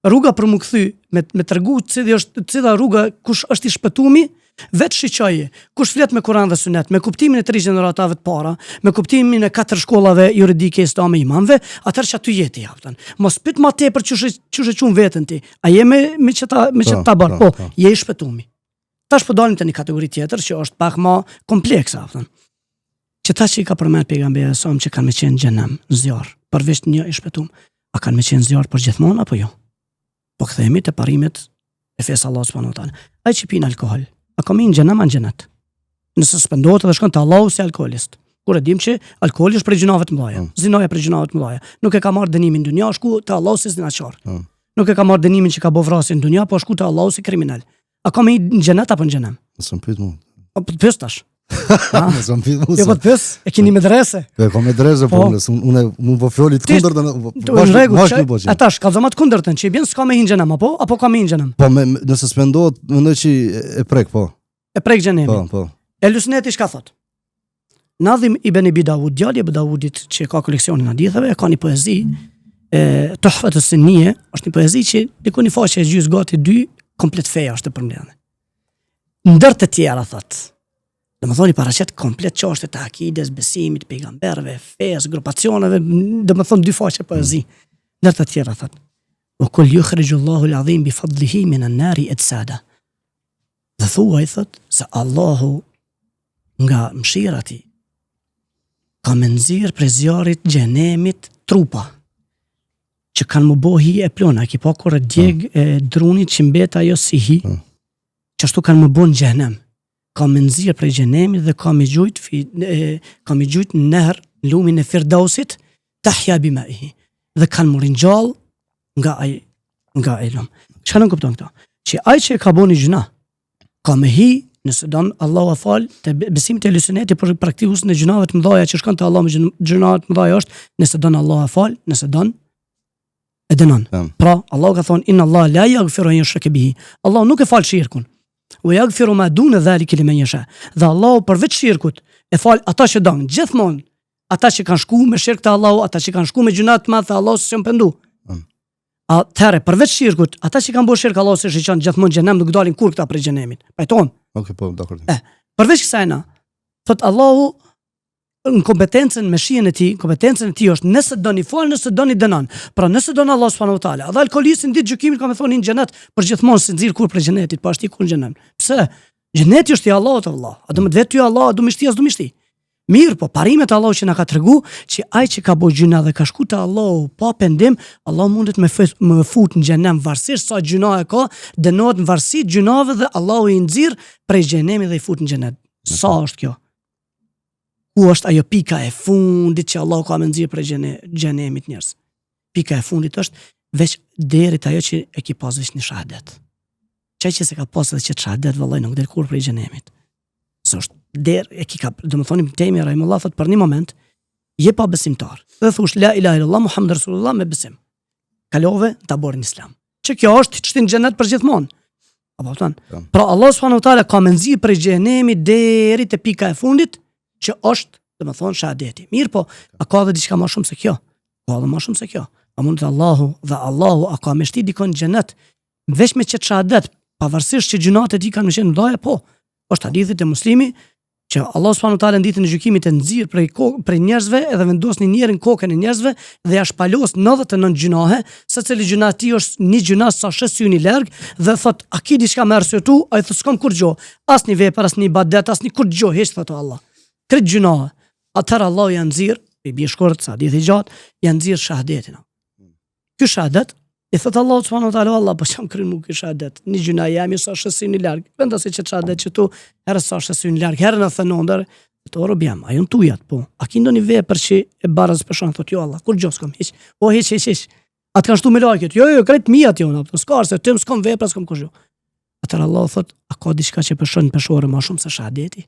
rruga për mu kthy me me tregu cili është cila rruga kush është i shpëtumi, vetë shiqoje. Kush flet me Kur'an dhe Sunet, me kuptimin e tri gjeneratave të para, me kuptimin e katër shkollave juridike islame imamëve, atëherë që aty jeti haptan. Mos pyet ma tepër qysh e qysh e quan veten ti. A je me me qeta me
Po,
qeta tabor?
po,
Po,
po.
je i shpëtumi. Tash po dalim te një kategori tjetër që është pak ma komplekse, a kupton. Qëta që i ka përmend pejgamberi alejhi selam që kanë me qenë n'xhenem, në zjarr, përveç një i shpëtum, a kanë me qenë n'zjarr për gjithmonë apo jo? Po kthehemi te parimet e fesë Allahut subhanahu wa taala. Ai që pin alkohol, a ka me hi n'xhenem a n'xhenet? Nëse s'pendohet edhe shkon te Allahu si alkoholist. Kur e dim që alkoholi është prej gjynaheve të mëdha, mm. zinaja prej gjynaheve të mëdha. Nuk e ka marrë dënimin në dynja, shku te Allahu si zinaqar. Mm. Nuk e ka marrë dënimin që ka bo vrasje në dynja, po shku te Allahu si kriminal. A ka me hi në xhenet apo në xhenem?
Mos më pyet
mua. Po të pyes tash.
Mos më pyet mua.
Jo po të pyes, e keni medrese.
Po kam medrese, po, po. unë unë mund po foli të kundërtën.
Po, në rregull, bash nuk po. A tash kallzoma të kundërtën, që i bjen s'ka me hi në xhenem apo apo ka me hi në
xhenem? Po me, nëse s'pendohet, mendoj që e prek, po.
E prek xhenemin.
Po, po.
Ehli Suneti çka thot? Nadhim ibn Ebi Davud, djali i Ebu Davudit që ka koleksionin e haditheve, e ka një poezi e Tuhfatu Sunnije, është një poezi që diku një faqe e gjys gati dy komplet feja është e përmbledhur. Ndër të tjera thot. Domethënë i paraqet komplet çështjet e akides, besimit, pejgamberëve, fesë, grupacioneve, domethënë dy faqe poezi. Ndër të tjera thot. Wa kul yukhriju Allahu al-azim bi fadlihi min an-nari ajsada. Dhe thuaj, thot, se Allahu nga mëshira e tij, ka me nxjerr prej zjarrit xhenemit trupa, që kanë m'u bo hi e pluhun, a ki pa kur e djeg mm. e druni që mbet ajo si hi, mm. qashtu kanë m'u bo në xhenem, ka me nxjerr prej xhenemit dhe ka me gjujt, fi, e, ka me gjujt në nehr, në lumin e Firdausit, tahja bimaihi, dhe kanë m'u ringjall nga ai nga ai lum. Çka nënkupton këto? Që ai që e ka bo një gjynah, ka me hi, nëse don Allahu e fal, te besimi te Ehli Suneti për praktikuesin e gjynaheve të mëdha që shkon te Allahu me gjynahe të mëdha është, nëse don Allahu e fal, nëse don e dënon. Pra, Allahu ka thonë inna Allah la yaghfiru an yushraka bihi. Allahu nuk e fal shirkun. Wa yaghfiru ma duna dhalika liman yasha. Dhe Allahu përveç shirkut e fal ata që don. Gjithmonë ata që kanë shku me shirk te Allahu, ata që kanë shku me gjynah të madh te Allahu s'janë pendu. Mm. Atëherë, përveç shirkut, ata që kanë bërë shirk Allahu s'e shiqon gjithmonë xhenem nuk dalin kurrë këta prej xhenemit. Pajtohem?
Okej, okay, po, dakord.
E, përveç kësaj na, thot Allahu në kompetencën me shijen e tij, kompetencën e tij është nëse don i fal, nëse don i dënon. Pra nëse don Allah subhanahu wa taala, edhe alkoholistin ditë gjykimit ka me thonë në xhenet për gjithmonë s'i nxjerr kurrë prej xhenetit, po ashtu kur në xhenem. Pse? Xheneti është i Allahut vëlla. A do me të vet ty Allah, a do me shti, a s'do me shti. Mirë, po parimet e Allahut që na ka tregu, që ai që ka bo gjynah dhe ka shku te Allahu pa pendim, Allahu mundet me, fut, me fut në xhenem varësisht sa gjynah e ka, dënohet në varësi të gjynaheve dhe Allahu i nxjerr prej xhenemit dhe i fut në xhenet. Sa është kjo? Ku është ajo pika e fundit që Allahu ka me nxjerr prej xhenemit njerëz? Pika e fundit është veç deri te ajo që e ki pas veç një shahadet. Qaj që s'e ka pas edhe qët shahadet, vëllai nuk del kurrë prej xhenemit. Se është der, e ki ka, domethonë Ibn Tejmije, rahimullah, thot për një moment, je pa besimtar. Dhe thush, la ilaha illallah, Muhammed Rasulullah me besim. Kalove në taborin islam. Që kjo është të shtin xhenet për gjithmonë. Apo kupton? Po. Pra Allah subhanahu wa taala ka me nxjerr prej xhenemit deri te pika e fundit, që është, domethonë, shahadeti. Mirë po, a ka edhe diçka më shumë se kjo? Ka edhe më shumë se kjo. A mundet Allahu dhe Allahu a ka me shti dikon në xhenet Veç me qët shahadet, pavarësisht që gjynahet e tij kanë me qenë mëdha, po. Është hadithi te Muslimi që Allah subhanahu wa taala në ditën e gjykimit e nxjerr prej prej njerëzve edhe vendos një njeri në kokën e njerëzve dhe ja shpalos 99 gjynahe, secili gjynah tij është një gjynah sa sheh syni larg dhe thot a ki diçka me arsyetu, ai thot s'kam kurrgjë, asnjë vepër, asnjë ibadet, asnjë kurrgjë, hiç thot Allah. Krejt gjynahe. Atëherë Allahu ja nxjerr, i bie shkurt se hadithi i gjatë, ja nxjerr shahadetin. Ky shahadet I thot Allahu subhanahu wa taala Allah po çam kryen mu ky shahadet. Një gjynah jam sa sheh syni larg. Vendose qët shahadet qëtu herë sa sheh syni larg, herë në thënë Të oro bjam, a janë tujat, po. A ki ndonjë vepër që e baraspeshon, thot, jo Allah, kurgjo s'kom, hiç. O, hiç, hiç, hiç. A të kanë shtu melajket, jo, jo, krejt mijat jo, po s'ka se tym s'kom vepra, s'kom kurgjo. Atëherë Allah thot, a ka diçka që peshon peshore ma shumë se shahadeti?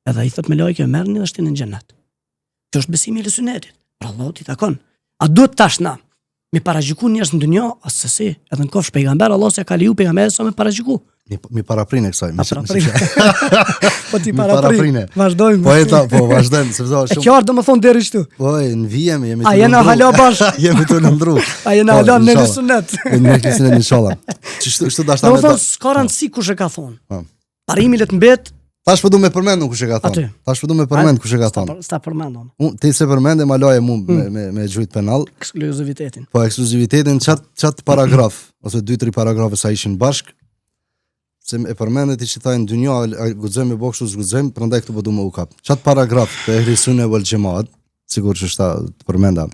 Edhe i thot melajke, merrni dhe shtini në xhenet. Kjo është besimi i Ehli Sunetit. Pra Allahut i takon. A duhet tash na me paragjyku njerëz në dynja, assesi, edhe në kofsh pejgamber, Allah s'e ka leju pejgamberit sa me paragjyku.
Mi, mi paraprine kësaj.
Mi, paraprine. po ti paraprine. Vazhdojmë.
Po eta, po vazhdojmë, sepse
është shumë. E qartë domethonë deri këtu.
Po, në vijemi, jemi
të A jena hala bash?
jemi të lëndru.
A jena po, hala në sunet?
Në sunet inshallah. Qështu, kështu dashta
me. Domethonë s'ka rëndësi kush e ka thonë. Po. Parimi le të mbet.
Tash po du me përmend kush e ka thonë. Tash po du me përmend kush e ka thonë.
S'ta përmendon.
Unë ti s'e përmende ma laje mu me hmm. me me gjujt penal.
Ekskluzivitetin.
Po ekskluzivitetin qat qat paragraf ose dy tri paragrafe sa ishin bashk. Se e përmende ti që tha në dynja, a guxojmë me bo kështu, s'guxojmë, prandaj këtu po du me u kap. Qat paragraf të ehli sunne wal xhemaat, sikur që shta të përmenda.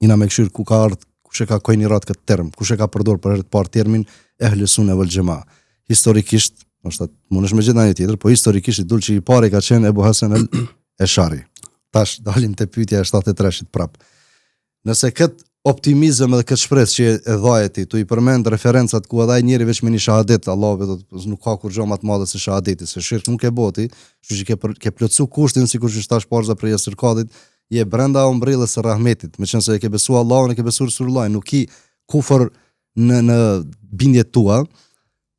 Jena me këshyr ku ka ardhë, kush e ka kojnirat këtë term, kush e ka përdor për herë të parë termin ehli sunne wal xhema. Historikisht, ndoshta mundesh me gjetë një tjetër, po historikisht i dul që i pari ka qenë Ebu Hasan el Eshari. Tash dalim te pyetja e 73-shit prap. Nëse këtë optimizëm edhe këtë shpresë që e dhaje ti, tu i përmend referencat ku edhe ai njeri veç me një shahadet, Allahu do të nuk ka kurrgjë më të madhe se shahadeti, se shirk nuk e bo ti, kështu që ke për, ke plotësu kushtin sikur që tash parza prej Jasir Kadit, je brenda ombrellës së rahmetit, meqenëse e ke besu Allahun, e ke besu Resulullahin, nuk ki kufër në në bindjet tua,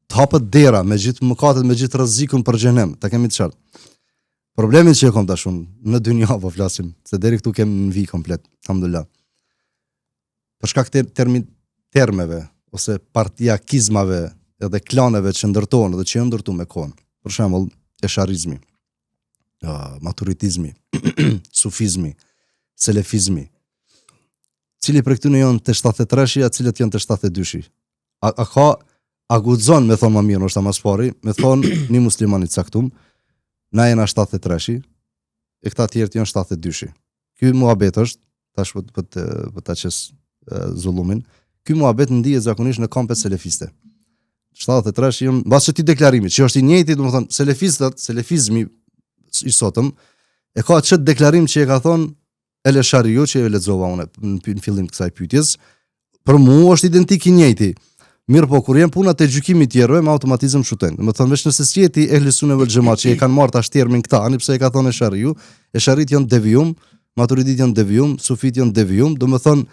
të hapet dera me gjithë mëkatet, me gjithë rrezikun për xhehenem, ta kemi të qartë. Problemi që e kom tash unë, në dynja po flasim, se deri këtu kem në vi komplet, alhamdulillah. Për shkak të termi, termeve, ose partiakizmave edhe klaneve që ndërtohen dhe që janë ndërtu me kohën. Për shembull, esharizmi, uh, maturidizmi, sufizmi, selefizmi. Cili prej këtyne janë të 73-shi, a cilët janë të 72-shi? A, a ka a guxon me thonë ma mirë, ndoshta ma s'pari, me thonë një musliman i caktum, na jena 73-shi, e këta tjerët janë 72-shi. Ky muhabet është, tash po po të po ta qes zullumin. Ky muhabet ndihet zakonisht në kampet selefiste. 73 janë mbas këtij deklarimi, që është i njëjti, domethënë selefistët, selefizmi i sotëm e ka çet deklarim që e ka thonë El Eshariu që e lexova unë në fillim të kësaj pyetjes, për mua është identik i njëjti. Mirë po, kur jen puna te gjykimi i tjerëve, me automatizëm shutojnë. Domethënë, veç nëse s'je ti ehli sune vel xhema që e kanë marrë tash termin këta, ani pse e ka thonë Eshariu, Esharit janë devijum, Maturidit janë devijum, Sufit janë devijum, domethënë,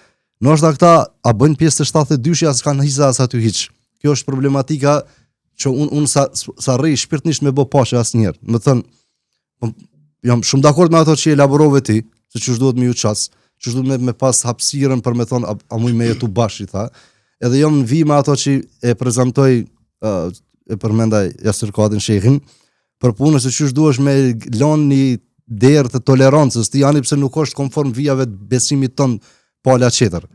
ndoshta këta a bëjnë pjesë të 72-shi, as kanë hisa as aty hiç. Kjo është problematika që unë un sa, sa rri shpirtnisht me bo paqe asnjëherë. Domethënë, Po, jam shumë dakord me ato që elaborove ti, se qysh duhet me ju qas, qysh duhet me, me pas hapësirën për me thonë, a, a muj me jetu bashkë, i tha. Edhe jam në vi me ato që e prezantoj, uh, e përmenda Jasir Kadin Shehin, për punën se qysh duhesh me lanë një derë të tolerancës, ti ani pse nuk është konform vijave të besimit tënd pala tjetër.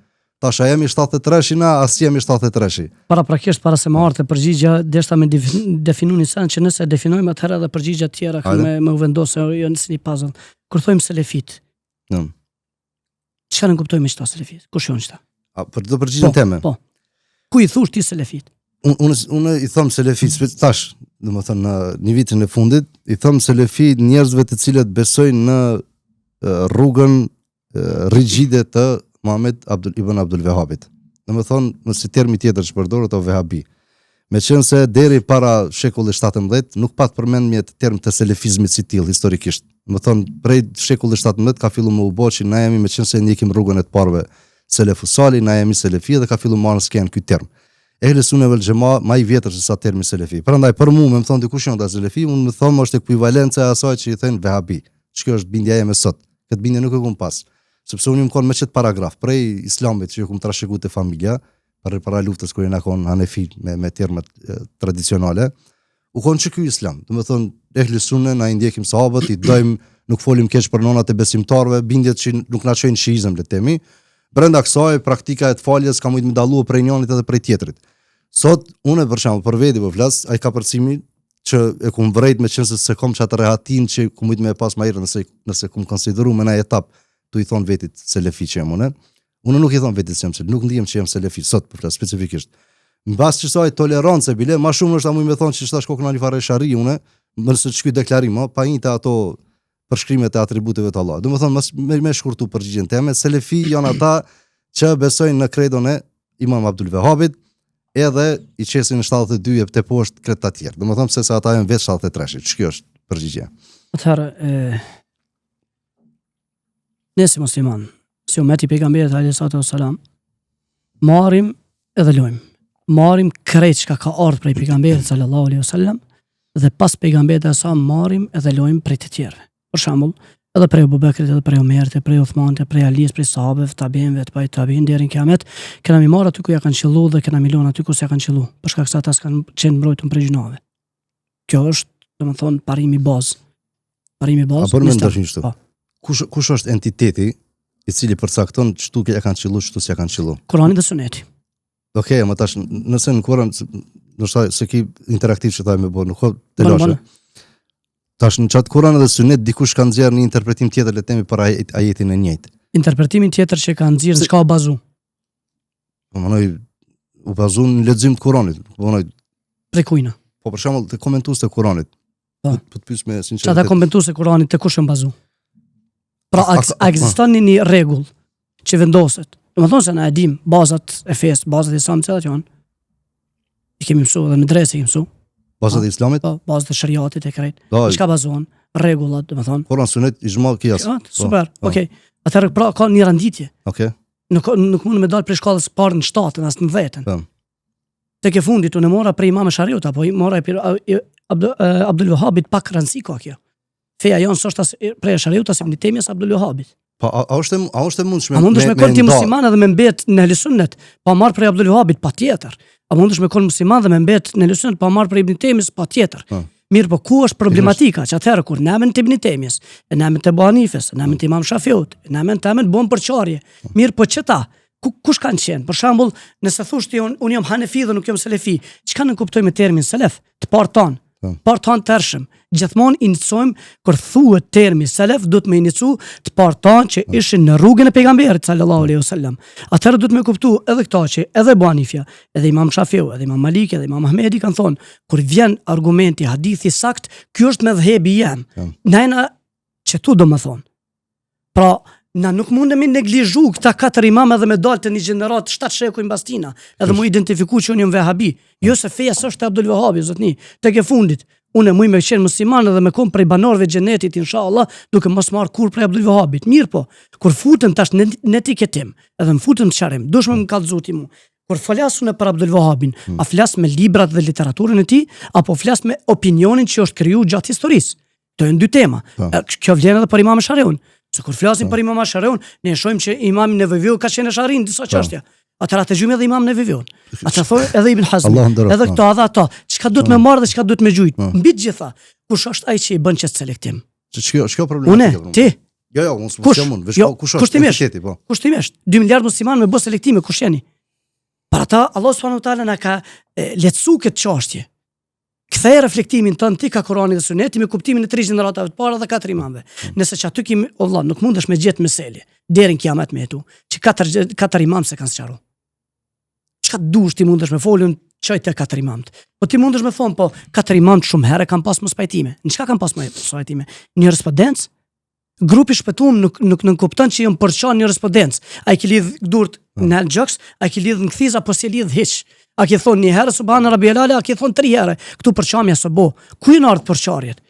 Tash a jemi 73-shi na, a s'jemi
73-shi. Paraprakisht para se me ardhë te përgjigja, deshta me definu një sen që nëse e definojmë atëherë edhe përgjigja tjera kanë me, me u vendosë jo si një puzzle. Kur thojmë selefit,
no.
çka ne kuptojmë me qëta selefit? Kush janë
qëta? A, për të përgjigjen
po,
teme?
Po. Ku i thush ti selefit?
Unë unë unë i them selefit, spet tash, domethënë në një vitin e fundit, i them selefi njerëzve të cilët besojnë në rrugën rigide të Muhammed Abdul Ibn Abdul Vehabit. Domethënë, më si termi tjetër që përdoret o Vehabi. Meqenëse deri para shekullit 17 nuk pat përmendje të term të selefizmit si tillë historikisht. Domethënë, prej shekullit 17 ka fillu me u bo që na jemi meqenëse ndjekim rrugën e të parëve selefu salih, na jemi selefi dhe ka fillu marrë në skenë ky term. Ehli sune vel xhema ma i vjetër se sa termi selefi. Prandaj për mua me më thonë dikush janë selefi, unë me thonë është ekuivalenca e asaj që i thënë Vehabi. Që është bindja ime sot. Këtë bindje nuk e kom pas. Sepse unë jam kon me qëtë paragraf, prej islamit që e kom trashëgu te familja, për para luftës kur jena kon hanefi me, me termet tradicionale, u kon që ky islam. Domethonë, ehli sune, na i ndjekim sahabët, i dojmë, nuk folim keq për nonat e besimtarëve, bindjet që nuk na çojnë shiizëm, le të themi. Brenda kësaj, praktika e të faljes ka mujtë me dallu prej njonit edhe prej tjetrit. Sot, unë për shembull, për veti po flas, ai kapërcimi që e kum vrejt meqenëse s'e kom qatë rehatin që kum mujt me e pas ma herët nëse, nëse kum konsideru me naj etap tu i thonë vetit selefi që jam unë, unë nuk i thonë vetit se jam selefi, nuk ndihem që jam selefi, sot po flas specifikisht. Mbas qësaj tolerance, bile, ma shumë është a muj me thonë që shtash kokën një farë eshari une, nëse që ky deklarim, pa hi te ato përshkrimet e atributeve të Allahut. Domethonë, mos me, me shkurtu përgjigjen teme, selefi janë ata që besojnë në kredon e Imam Abdul Vehabit, edhe i qesin në 72 e te poshtë krejt të tjerë. Domethonë, pse se ata janë vetë 73-shit. Që kjo është përgjigja?
Atëherë, e... ne si musliman, si umeti i pejgamberit alejhi salatu ve selam, marrim edhe lojmë. Marrim krejt çka ka ardhur prej pejgamberit sallallahu alaihi wasallam dhe pas pejgamberit alejhi selam marrim edhe lojmë prej të tjerëve. Për shembull, edhe prej Abu Bekrit, edhe prej Omerit, edhe prej Uthmanit, prej Alis, prej sahabeve, tabiinëve, të tabiin deri në kiamet, kena mi marrë aty ku ja kanë qëllu dhe kena mi lënë aty ku s'ja kanë qëllu, për shkak se ata s'kanë qenë mbrojtun prej gjynaheve. Kjo është, domethënë, parimi bazë. Parimi bazë.
A po mendosh kështu? Po. Kush kush është entiteti i cili përcakton çtu ja kanë qëllu, çtu s'ja kanë
qëllu? Kurani dhe Suneti.
Okej, okay, më tash nëse në Kur'an. Ndoshta se ki interaktiv që thaj me bo, nuk ka telashe. Tash në qatë Kuran edhe Sunet dikush ka nxjerr një interpretim tjetër le të themi për ajetin e
njëjtë. Interpretimin tjetër që ka nxjerr, në çka u bazu?
Po menoj u bazu në lexim të Kuranit, po menoj
prej kujna.
Po për shembull te komentuesit e Kuranit.
Po,
po të pyes me sinqeritet.
Qata komentuesit e Kuranit te kush janë bazu? Pra a, a, a ekziston një, një rregull që vendoset? Domethënë se na e dim bazat e fesë, bazat e islamit cilat janë. I kemi mësu edhe n'medrese i kemi mësu.
Bazat e islamit?
Po, bazat e sheriatit e krejt. Në çka bazohen? Rregullat, domethënë.
Kuran, sunet, ixhma, kijas.
Ja, po, super, po. okej. Okay. Atëherë pra ka një renditje.
Okej. Okay.
Nuk nuk mund me dal prej shkallës së parë në shtatën as në dhjetën. Po. Tek e fundit unë mora prej Imam Eshariut apo i mora prej Abdul Wahhabit pak rëndësi ka kjo. Feja jonë s'është as prej Eshariut as Ibn Tejmjes Abdul
Wahhabit. Po a, a është a është e
mundshme A mundesh me kon ti musliman edhe me mbet në Ehli Sunnet, pa marr prej Abdul Wahhabit patjetër. A mundesh me kon musliman dhe me mbet në Ehli Sunnet pa marr prej Ibn Tejmjes patjetër. Po. Mirë, po ku është problematika? Që atëherë kur në emën të Ibn Tejmjes, në emën të Ebu Hanifes, në emën të Imam Shafiut, në emën të emën bon përçarje. Mirë, po qëta, ku, kush kanë qenë? Për shembull, nëse thush ti unë un jam Hanefi dhe nuk jam Selefi, çka nënkuptoj me termin Selef? Të parë tanë, po. parë tanë të hershëm. Gjithmonë inicojmë kur thuhet termi selef, duhet me inicu të parë tanë që po. ishin në rrugën e pejgamberit sallallahu alaihi wasallam. Atëherë duhet me kuptu edhe këta që edhe Ebu Hanifja, edhe Imam Shafiu, edhe Imam Maliki, edhe Imam Ahmedi kanë thonë, kur vjen argumenti hadithi sakt, ky është medhhebi jem. Po. Na jena qetu domethonë. Pra, na nuk mundemi neglizhu këta katër imam edhe me dalë të një gjeneratë 7 shekuj mbas tina, edhe mu identifiku që unë jam vehabi. Jo se feja s'është te Abdul Vehabi, zotni, tek e fundit. Unë muj me qenë musliman edhe me kon prej banorëve xhenetit, inshallah, duke mos marrë kurrë prej Abdul Vehabit. Mirë po, kur futem tash në, në etiketim, edhe më futem në sqarim, duhesh me më kallëzu ti mu. Kur flas unë për Abdul Vehabin, hmm. a flas me librat dhe literaturën e tij, apo flas me opinionin që është kriju gjatë historisë? Këto janë dy tema. Po. Kjo vlen edhe për Imam Eshariun. Se kur flasim po. për Imam Eshariun, ne shohim që Imam Neveviu ka qenë Eshari në disa po. çështje. Atëherë atë gjymë edhe Imam Neveviun. Atë thoi edhe Ibn Hazm. Edhe këto edhe ato. Çka duhet me marrë dhe çka duhet me gjujt. Mbi të gjitha, kush është ai që i bën qet selektim?
Që ç'kjo, ç'kjo problematika?
Unë, ti.
Jo, jo, unë s'po jam unë, veç jo, kush është
kushtimisht, po. Kushtimisht, 2 miliard muslimanë me bë selektime, kush jeni? Për ata Allah subhanahu wa taala na ka lehtësu këtë çështje. Ktheje reflektimin tënd ti ka Kurani dhe Suneti me kuptimin e tri gjeneratave të para dhe katër imamëve. Nëse që aty kemi, o vëlla, nuk mundesh me gjetë mesele deri në kiamet me jetu, që katër katër imam s'e kanë sqaru. Çka dush ti mundesh me folën, çoj te katër imamët. Po ti mundesh me thonë, po katër imamët shumë herë kanë pas mospajtime. Në çka kanë pas mospajtime? Në jurisprudencë, Grupi shpëtum nuk nuk nënkupton që janë përça në jurisprudencë. A i ke lidh durt mm. në gjoks, a i ke lidh në kthiz apo s'i lidh hiç. A ke thonë një herë subhana rabbijel ala, a ke thonë tri herë. Këtu përçamja s'u bo. Ku janë ardhur përçarjet?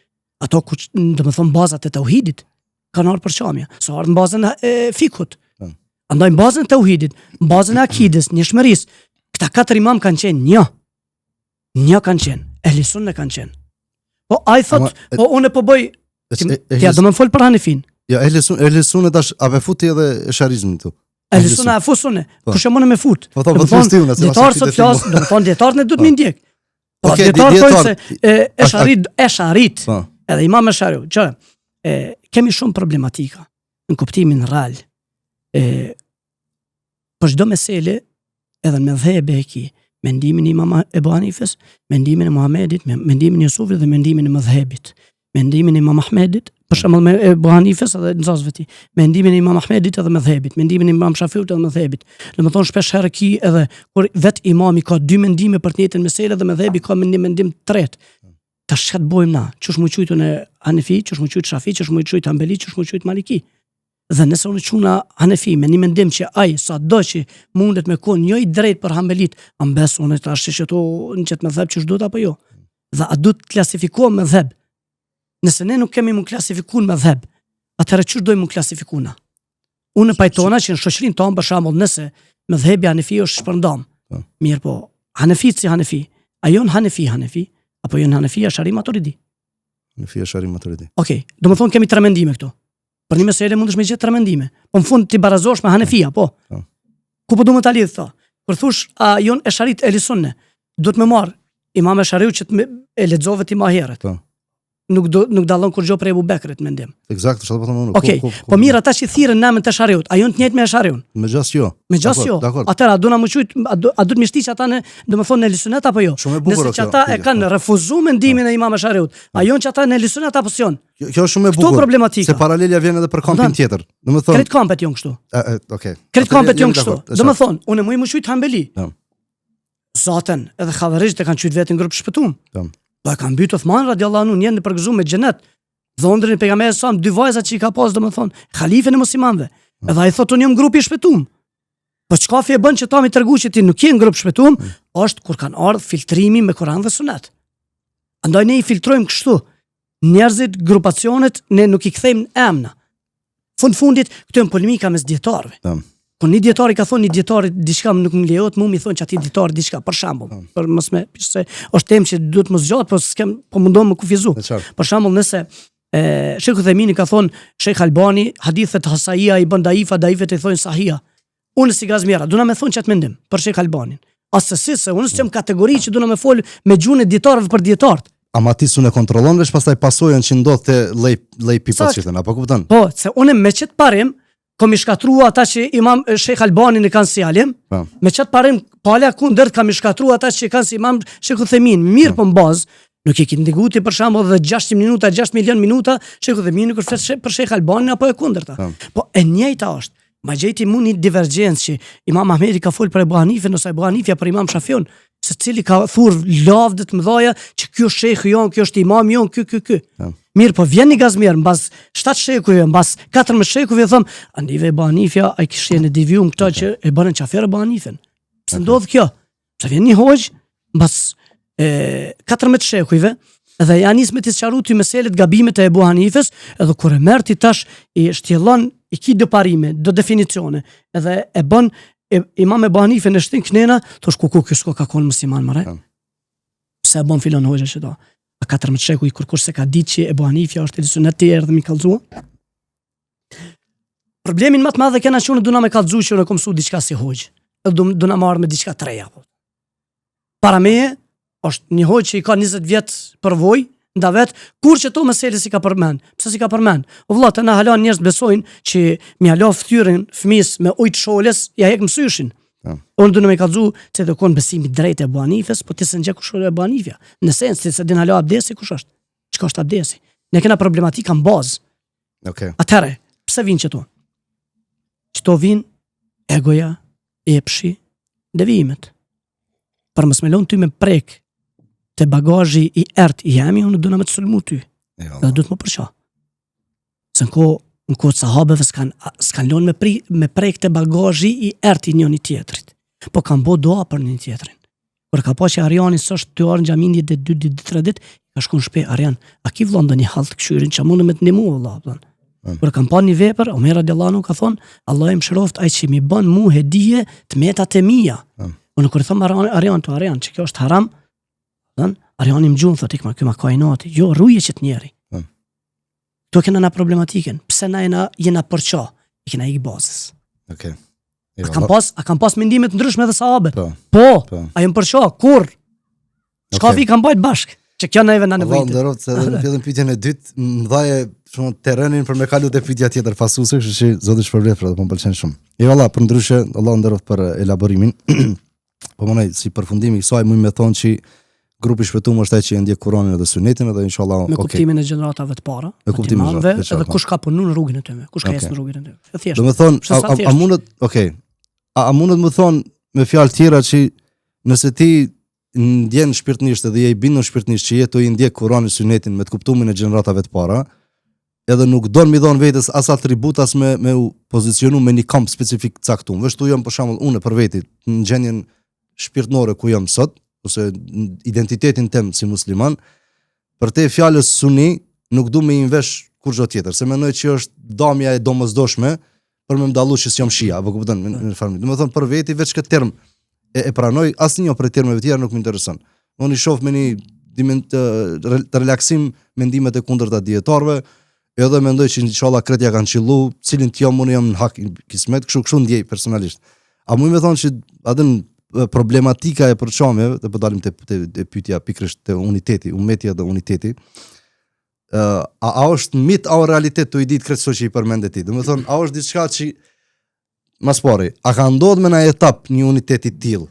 Ato ku, domethonë bazat e tauhidit kanë ardhur përçamja. S'ka ardhur në bazën e fikhut. Mm. Andaj në bazën e tauhidit, në bazën e akides, njëshmërisë, këta katër imam kanë qenë një. Një kanë qenë, ehli sunne kanë qenë. Po ai thot, po unë po bëj Ti a do më fol për Hanefin?
Jo, ehli sunne, ehli sunne tash a pe futi edhe esharizmin
këtu. Ehli sunne a fus unë? Po. Kush e mund me fut?
Po po po ti unë,
dijetarët sot flas, domethonë dijetarët ne duhet me po. ndjek. Po dijetarët thonë se esharit, esharit. Po. Edhe Imam Eshariu, që e kemi shumë problematika në kuptimin real. E për çdo mesele edhe në medhhebe e ki mendimin e Imam Ebu Hanifes, mendimin e Muhamedit, mendimin e Jusufit dhe mendimin e medhhebit, mendimin e Imam Ahmedit, për shembull me Ebu Hanifes edhe nxënësve të tij, mendimin e Imam Ahmedit edhe medhhebit, mendimin e Imam Shafiut edhe medhhebit. Domethonë shpesh herë ki edhe kur vet imami ka dy mendime për të njëjtën mesele dhe medhhebi ka një mendim të tretë. Tash çka të bëjmë na? Qysh m'u qujt unë Hanefi, qysh m'u qujt Shafi, qysh m'u qujt Hanbeli, qysh m'u qujt Maliki? Dhe nëse unë quna Hanefi me një mendim që ai sa do që mundet me konë një i drejt për Hanbelit, a mbes unë tash që qëto në qëtë medhheb qysh duhet apo jo? Dhe a duhet të klasifikohem medhheb? Nëse ne nuk kemi mu klasifiku në medhheb, atëherë qysh dojmë mu klasifiku na? Unë pajtona që në shoqërinë tonë për shembull nëse medhhebi Hanefi është shpërndam. Po. Mirë po, Hanefi si Hanefi, a jonë Hanefi Hanefi, apo jonë Hanefi Eshari Maturidi?
Hanefi Eshari Maturidi.
Okej, okay. domethonë kemi tre mendime këtu. Për një mesele mundesh me gjetë tre mendime. Po në fund ti barazohesh me Hanefia, po. po. Ku po du me ta lidh këto? Kur thush a jon esharit ehli sunne, duhet me marr Imam Eshariu që të me, e lexove ti më herët. Po. Nuk do nuk dallon kurrgjë prej Ebu Bekrit mendim.
Eksakt, çfarë po them unë.
Okej, okay. po mirë ata që thirren në emër të Eshariut, a janë të njëjtë me Eshariun?
Me gjasë jo.
Me gjasë jo. Atëherë a dona me qujt, a do a duhet me shti ata në, domethënë në ehli sunet apo jo?
Shumë e bukur
Nëse që ata e kanë po. refuzuar mendimin e Imam Eshariut, a janë që ata në ehli sunet apo s'janë?
Kjo, kjo është shumë e bukur.
Këto problematika.
Se paralelja vjen edhe për kampin tjetër.
Domethënë Krejt kampet janë kështu.
Okej.
Krejt kampet janë kështu. Domethënë, unë muj me qujt Hanbeli. Po. Zaten, edhe havarixhët e kanë qujtë veten grup shpëtum.
Po.
Po e kanë mbyt Uthman radiallahu anhu një në përgëzu me xhenet. Dhondrin e pejgamberit sa dy vajza që i ka pas domethënë, halifën e muslimanëve. Po. Edhe ai thotë unë jam grupi i shpëtum. Po çka fi e bën që ta mi tregu që ti nuk je në grup shpëtum, mm. është kur kanë ardhur filtrimi me Kur'an dhe Sunet. Andaj ne i filtrojmë kështu. Njerëzit, grupacionet, ne nuk i kthejmë në emna. Fund fundit, këto janë polemika mes dietarëve.
Po.
Kur një dietar i ka thonë një dietari diçka nuk më lejohet mua mi thonë që atij dietari diçka, për shembull, po. për mos me se është temë që duhet më zgjat, po s'kem po mundohem me kufizu. Për shembull, nëse e Shejh Uthejmini ka thonë Shejh Albani hadithet sahiha i bën daifa, daifet i thonë sahiha. Unë si Gazmira, duna me thonë qatë mendim për Shejh Albanin. Asesi se unë s'jam kategori që duna me fol me gjuhën e dietarëve për dietarët.
Ama ti s'un e kontrollon veç pastaj pasojën që ndodh te lay lay people që thënë, apo kupton?
Po, se unë me qet parim kom i shkatru ata që imam Shejh Albanin e kanë si alim,
po.
me qet parim pala kundërt kam i shkatru ata që kanë si imam Shejh Uthejmin, mirë po, po në bazë, nuk e ki ndëgju ti për shembull dhe 600 minuta, 6 milion minuta, Shejh Uthejmini kur flet për Shejh Albanin apo e kundërta.
Po,
po e njëjta është. Ma gjej ti mu një divergjencë që Imam Ahmedi ka folë për Ebu Hanifën ose Ebu Hanifja për Imam Shafiun, se cili ka thur lavde të mëdhaja që ky është shejhu jon, ky është imam jon, ky ky ky.
Ja.
Mirë, po vjen një gazmjer mbas 7 shekujve, mbas 14 shekujve thon, a ndive Ebu Hanifja, ai kishte në devium këto okay. që e bënën qafir Ebu Hanifën. Pse okay. ndodh kjo? Pse vjen një hoxhë mbas e 14 shekujve edhe ja nis me të sqaru ty meselet gabimet e Ebu Hanifës, edhe kur e merr ti tash i shtjellon i ki do parime, do definicione, edhe e bën e, Imam Ebu Hanifën e shtin knena, thosh ku ku ky s'ka ka kon musliman more.
Po.
Pse e bën filon hoxha që do? A 14 shekuj kur kur se ka ditë që Ebu Hanifja është ehli sunet ti erdhe mi kallzua? Problemin më të madh e kena që unë duna me kallzu që unë kom mësu diçka si hoxhë. Edhe du, duna marrë me diçka të reja. Po. Para meje është një hoxhë që i ka 20 vjet përvojë nda vet, kur që to mesele si ka përmend. Pse si ka përmend? O vëlla, të na hala njerëz besojnë që mi hala fytyrën fëmisë me ujë të sholës, ja hek mësyshin.
Po.
Unë du me kallzu se do kon besimi drejt e Ebu Hanifës, po ti s'e njeh kush është Ebu Hanifja. Në sens ti s'e din hala abdesi kush është. Çka është abdesi? Ne kena problematika në bazë.
Okej.
Atëherë, pse vinë qëto? Qëto vinë egoja, epshi, devijimet. Për mos me lënë ty me prek te bagazhi i ert i jemi, unë duna me të sulmu ty.
Jo.
Edhe duhet më përqa. Se në kohë në kohë të sahabeve s'kan s'kan lënë me pri, me prek te bagazhi i ert i njëri tjetrit. Po kanë bo dua për njëri tjetrin. Kur ka pa që Arjani s'është tu ardhë në xhami një ditë, dy ditë, tre ditë, ka shku në shtëpi Arjan, a ki vëlla ndonjë hall të këshyrin që mundë me të ndihmu vëlla, vëlla.
Mm.
Kur kam pa një vepër, Omer radiallahu anhu ka thonë, Allahu më mëshiroft ai që mi bën mu hedije të metat e mia.
Mm.
Unë kur i them Arjan, Arjan të Arjan, që kjo është haram, thon, Arjani më gjun thotë, ik ma ky ma ka inati. Jo, ruje që të njeri.
Mm.
Kto kena na problematikën. Pse na jena jena përça? I kena ik bazës.
Okej.
A kam pas, a kam pas mendime të ndryshme edhe sahabët?
Po.
Po,
Po.
a jem përça? Kur? Çka
Okej.
vi kam bajt bashk? Që kjo neve na
Allah
nevojitet.
nderoft se edhe në fillim pyetjen e dytë më dhaje shumë terrenin për me kalu te pyetja tjetër pasuese, kështu që zoti shpërbleft për atë, po më pëlqen shumë. Jo valla, për ndryshe, Allah nderoft për elaborimin. po mendoj si përfundimi i kësaj mund me thonë që grupi shpëtum është ai që e ndjek Kur'anin edhe Sunetin edhe inshallah
Me
okay.
kuptimin e gjeneratave të para,
Me kuptimin e
imamëve,
gjeneratave,
edhe
po.
kush ka punu në rrugën e tyre, kush ka
Okej.
ecë në rrugën e tyre. E thjeshtë.
Do me thonë,
Kështu
a,
sa
a, a
thjesht.
mundet, okej, a, a mundet më thonë me fjalë tjera që nëse ti ndjen shpirtënisht edhe je i bindur shpirtënisht që je tu i ndjek Kur'anin Sunetin me të kuptumin e gjeneratave të para, edhe nuk don mi dhon vetes as atribut as me me u pozicionu me një kamp specifik të caktuar. Veç tu jam për shembull unë për veti në gjendjen shpirtënore ku jam sot ose në identitetin tem si musliman, për te fjalës suni nuk du me i mvesh kurrgjë tjetër, se mendoj që është damja e domosdoshme për me m'dallu që s'jam shia, apo kupton, në në farë. Do të thonë për veti veç këtë term e, e pranoj, asnjë prej termeve tjera nuk më intereson. Unë i shoh me një dimen të, të relaksim mendimet e kundërta dietarëve, edhe mendoj që inshallah kret ja kanë qillu, cilin të jam unë jam në hak kismet, kështu kështu ndjej personalisht. A mund me thonë që atë problematika e përçamjeve, dhe po dalim te te, te pyetja pikërisht te uniteti, ummeti dhe uniteti. Uh, a, a është mit, a është realitet tu i ditë krejt këto që i përmende ti? Domethonë, a është diçka që Mas pari, a ka ndodhë me naj etap një unitet i tillë?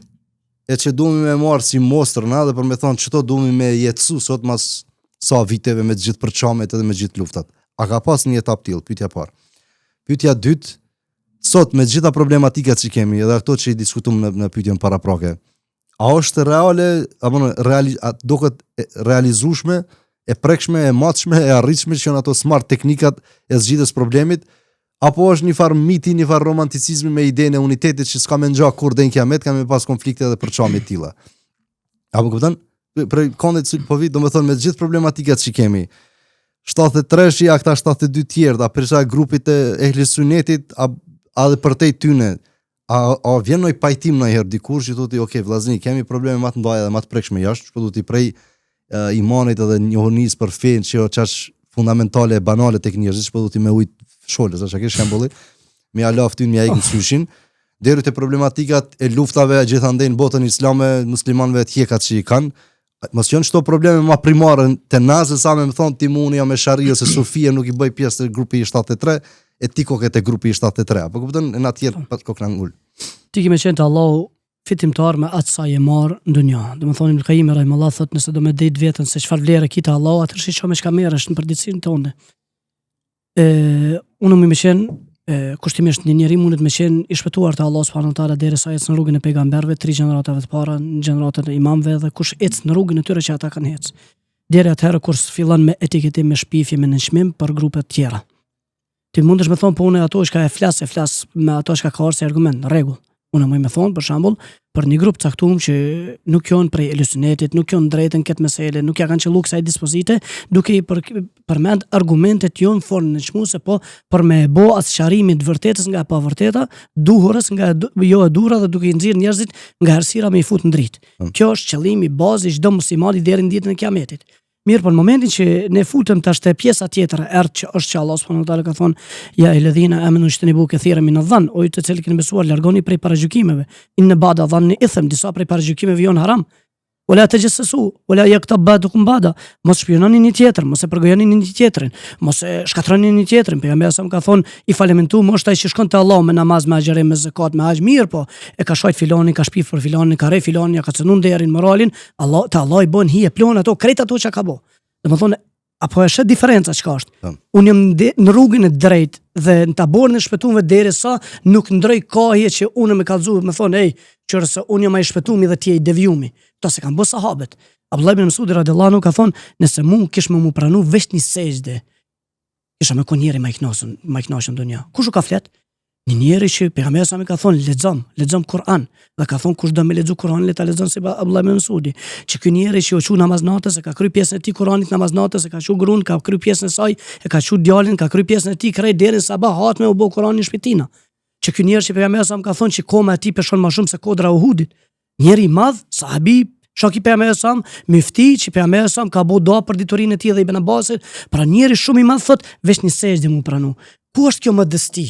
E që duhemi me marrë si mostër na dhe për me thonë qëto duhemi me jetësu sot mas sa viteve me gjithë përçamjet edhe me gjithë luftat. A ka pas një etap tillë? Pyetja parë. Pyetja dytë, sot me gjitha problematikat që kemi edhe ato që i diskutum në, në pyetjen paraprake, a është reale, apo në reali, a duket e realizueshme, e prekshme, e matshme, e arritshme që janë ato smart teknikat e zgjidhjes problemit, apo është një farë miti, një farë romanticizmi me idenë e unitetit që s'ka me ngja kurrë deri në kiamet, ka me pas konflikte edhe përçamje të tilla. Apo kupton? Prej kondit që po vi, domethonë me gjithë problematikat që kemi, 73-shi, a këta 72 tjerë, a përsa grupit e ehli sunetit, a, a dhe përtej tyne, A, a vjen noj pajtim ndonjëherë dikur që thotë, ok, vllazni, kemi probleme më të mëdha dhe më të prekshme jashtë, po do t'i prej uh, imanit edhe njohurisë për fenë që është aq fundamentale e banale tek njerëzit, që po do t'i me ujt sholës, sa ke shembulli, me ja la ftyn, me ja ikë syrin, deri te problematikat e luftave gjithandej në botën islame, muslimanëve të hjekat që i kanë, Mos janë qëto probleme ma primare te na se sa me më thonë ti mu unë jam eshari ose sufie nuk i bëj pjesë te grupi i 73 e ti koke te grupi i 73 apo kupton e na tjerë po kokna ngul.
Ti ki me qenë te Allahu fitimtar me atë sa je marrë në dunja. Domethonë Ibn Kajimi rahimehullah thotë nëse do me ditë veten se çfarë vlere ki te Allahu, atëherë shiqo me çka merresh në përditësinë tënde. E, unë muj me qenë, e, kushtimisht një njeri mundet me qenë i shpëtuar te Allahu subhanahu wa taala derisa ecë në rrugën e pejgamberëve, tri gjeneratave të para, në gjeneratën e imamëve dhe kush ecë në rrugën e tyre që ata kanë ecë. Deri atëherë kur fillon me etiketim, me shpifje, me nënçmim për grupe të tjera. Ti mundesh me thonë po unë ato çka e flas, e flas me ato çka ka ardhur si argument, në rregull. Unë muj me thonë, për shembull, për një grup caktuar që nuk janë prej ehli sunetit, nuk janë drejtë në këtë mesele, nuk ja kanë qëllu kësaj dispozite, duke i për, përmend argumentet jo në formë nënçmuese, po për me e bo atë sqarimin të vërtetës nga e pavërteta, duhurës nga e jo e duhura dhe duke i nxjerr njerëzit nga errësira me i fut në dritë. Mm. Kjo është qëllimi bazë i çdo muslimani deri në ditën e Kiametit. Mirë, po në momentin që ne futem tash te pjesa tjetër e errët që është që Allah subhanahu wa taala ka thonë ja ejjuhelledhina amenu ijtenibu kethiren min dhann, o ju të cilët keni besuar largoni prej paragjykimeve. Inne ba'da dhanni ithm, disa prej paragjykimeve janë haram. Wala tajassasu, wala yaghtab ba'dukum ba'da. Mos shpiononi një tjetër, mos e përgojoni një tjetrin, mos e shkatërroni një tjetrin. Pejgamberi sa ka thonë i falimentuar është ai që shkon te Allahu me namaz, me agjërim, me zakat, me haxh, mirë po e ka shajt filonin, ka shpif për filonin, ka rreh filonin, ja ka cenu nderin, moralin, Allah, te Allah i bën hije plon ato, krejt ato që ka bo. Domethonë, apo e sheh diferenca çka është? Po. Unë jam në rrugën e drejtë dhe në taborin e shpëtumve derisa nuk ndroj kahje që unë me kallzu, me thonë, ej, qërë se unë jam ai shpëtumi dhe ti je i devijumi. Këto s'e kanë bo sahabet. Abdullah ibn Mesudi radiallahu anhu ka thonë, nëse mu kish me mu pranu veç një sexhde, isha me kon njeri ma i knaqun, ma i knaqun në dunja. Kush u ka flet? Një njeri që pejgamberi sa më ka thonë lexom, lexom Kur'an dhe ka thonë kush do me lexu Kur'anin le ta lexon si Abdullah ibn Mesudi. Që ky njeri që u çu namaz natës e ka kry pjesën e tij Kur'anit namaz natës e ka çu grun, ka kry pjesën e saj, e ka çu djalin, ka kry pjesën e tij krejt deri në sabah hatme u bë Kur'ani në shtëpi Që ky njeri që pejgamberi sa më ka thonë që koma e tij peshon më shumë se kodra e Uhudit. Njeri i madh, sahabi, shok i pejgamberit sa, myfti që pejgamberi sa ka bo dua për diturinë e tij dhe Ibn Abbasit, pra njeri shumë i madh thot, veç një sexhde mu pranu. Ku është kjo modesti?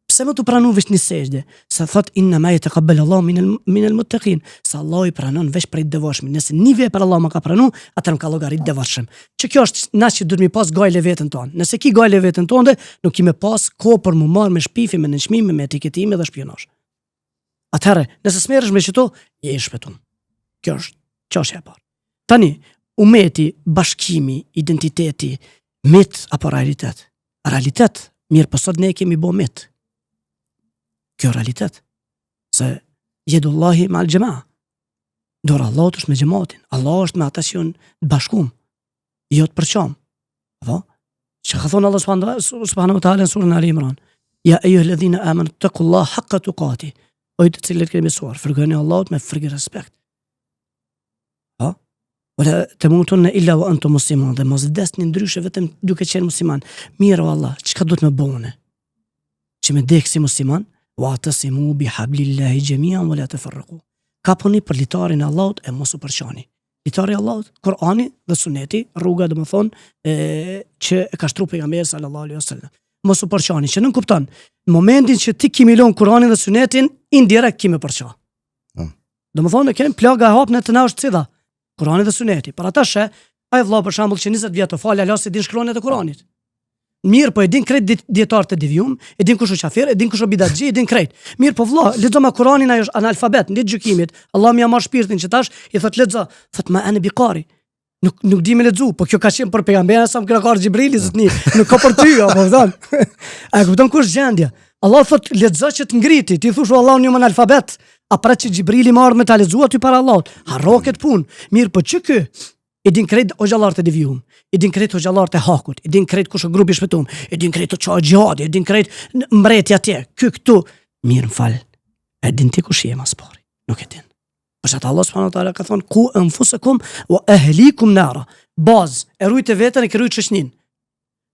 Pse me t'u pranu veç një sexhde? Se thot inna ma yataqabbal Allahu min al min al muttaqin. Se Allahu i pranon veç prej devotshmit. Nëse një vepër Allahu më ka pranu, atëherë më ka llogarit devotshëm. Që kjo është na që duhet mi pas gajle veten tonë. Nëse ki gajle veten tonë, nuk ki me pas kohë për mu marrë me shpifje, me nënçmime, me etiketime dhe shpionazh. Atëherë, nëse s'merresh me qëto, je i shpëtum. Kjo është çështja e parë. Tani, umeti, bashkimi, identiteti, mit apo realitet? Realitet, mirë, po sot ne kemi bo mit. Kjo realitet. Se jedullahi me al xhema. Dora Allahut është me xhematin. Allah është me ata që janë të bashkum, jo të përçam. Apo? Që ka thonë Allah subhanahu wa taala në surën Ali Imran. Ja ejjuhelledhina amanu tekullaha hakka tukati. O ju të cilët keni besuar, frigojuni Allahut me frigë respekt. Ha? Wa la temutunne illa wa antum muslimun dhe mos vdesni ndryshe vetëm duke qenë musliman. Mirë o Allah, çka duhet me bo une? Që me dek si musliman? Wa atesimu bi hablillahi xhemian wa la teferreku. Kapuni për litarin e Allahut e mos u përçani. Litari i Allahut, Kur'ani dhe Suneti, rruga domethonë e, që e ka shtru pejgamberi sallallahu alaihi wasallam. Mos u përçani, që nënkupton, në momentin që ti ki me lon Kur'anin dhe Sunetin, indirekt ki me përça. Hmm. Domethonë, e kemi plaga e hapne të na është cila, Kur'ani dhe Suneti. Për ata sheh, Ai vëlla për shembull që 20 vjet u fal, ala s'e din shkronjat e Kuranit. Mirë, po e din krejt dijetarët e devijum, e din kush është qafir, e din kush është bidatxhi, e din krejt. Mirë, po vëlla, lexoma Kuranin, ai është analfabet, në ditë gjykimit. Allah m'ia marr shpirtin që tash i thot lexo, thot ma ene bi kari. Nuk nuk di me lexu, po kjo ka qenë për pejgamberin sa më ka ardhur Xhibrili zotni, nuk ka për ty, apo kupton? A e kupton kush gjendja? Allah thot lexo që të ngriti, ti thush Allah unë jam analfabet. A pret që Xhibrili me ardh me ta lexu aty para Allahut? Harro këtë punë. Mirë, po që ky I din krejt hoxhallarët e devijum, i din krejt hoxhallarët e hakut, i din krejt kush është grupi i shpëtum, i din krejt ça xhihadi, i din krejt mbreti atje, ky këtu, mirë më fal, e din ti kush je ma s'pari, nuk e din. Për qatë Allah subhanahu wa taala ka thonë, ku enfusekum wa ehlikum nara, bazë, e rujte veten e ke rujt shoqnin.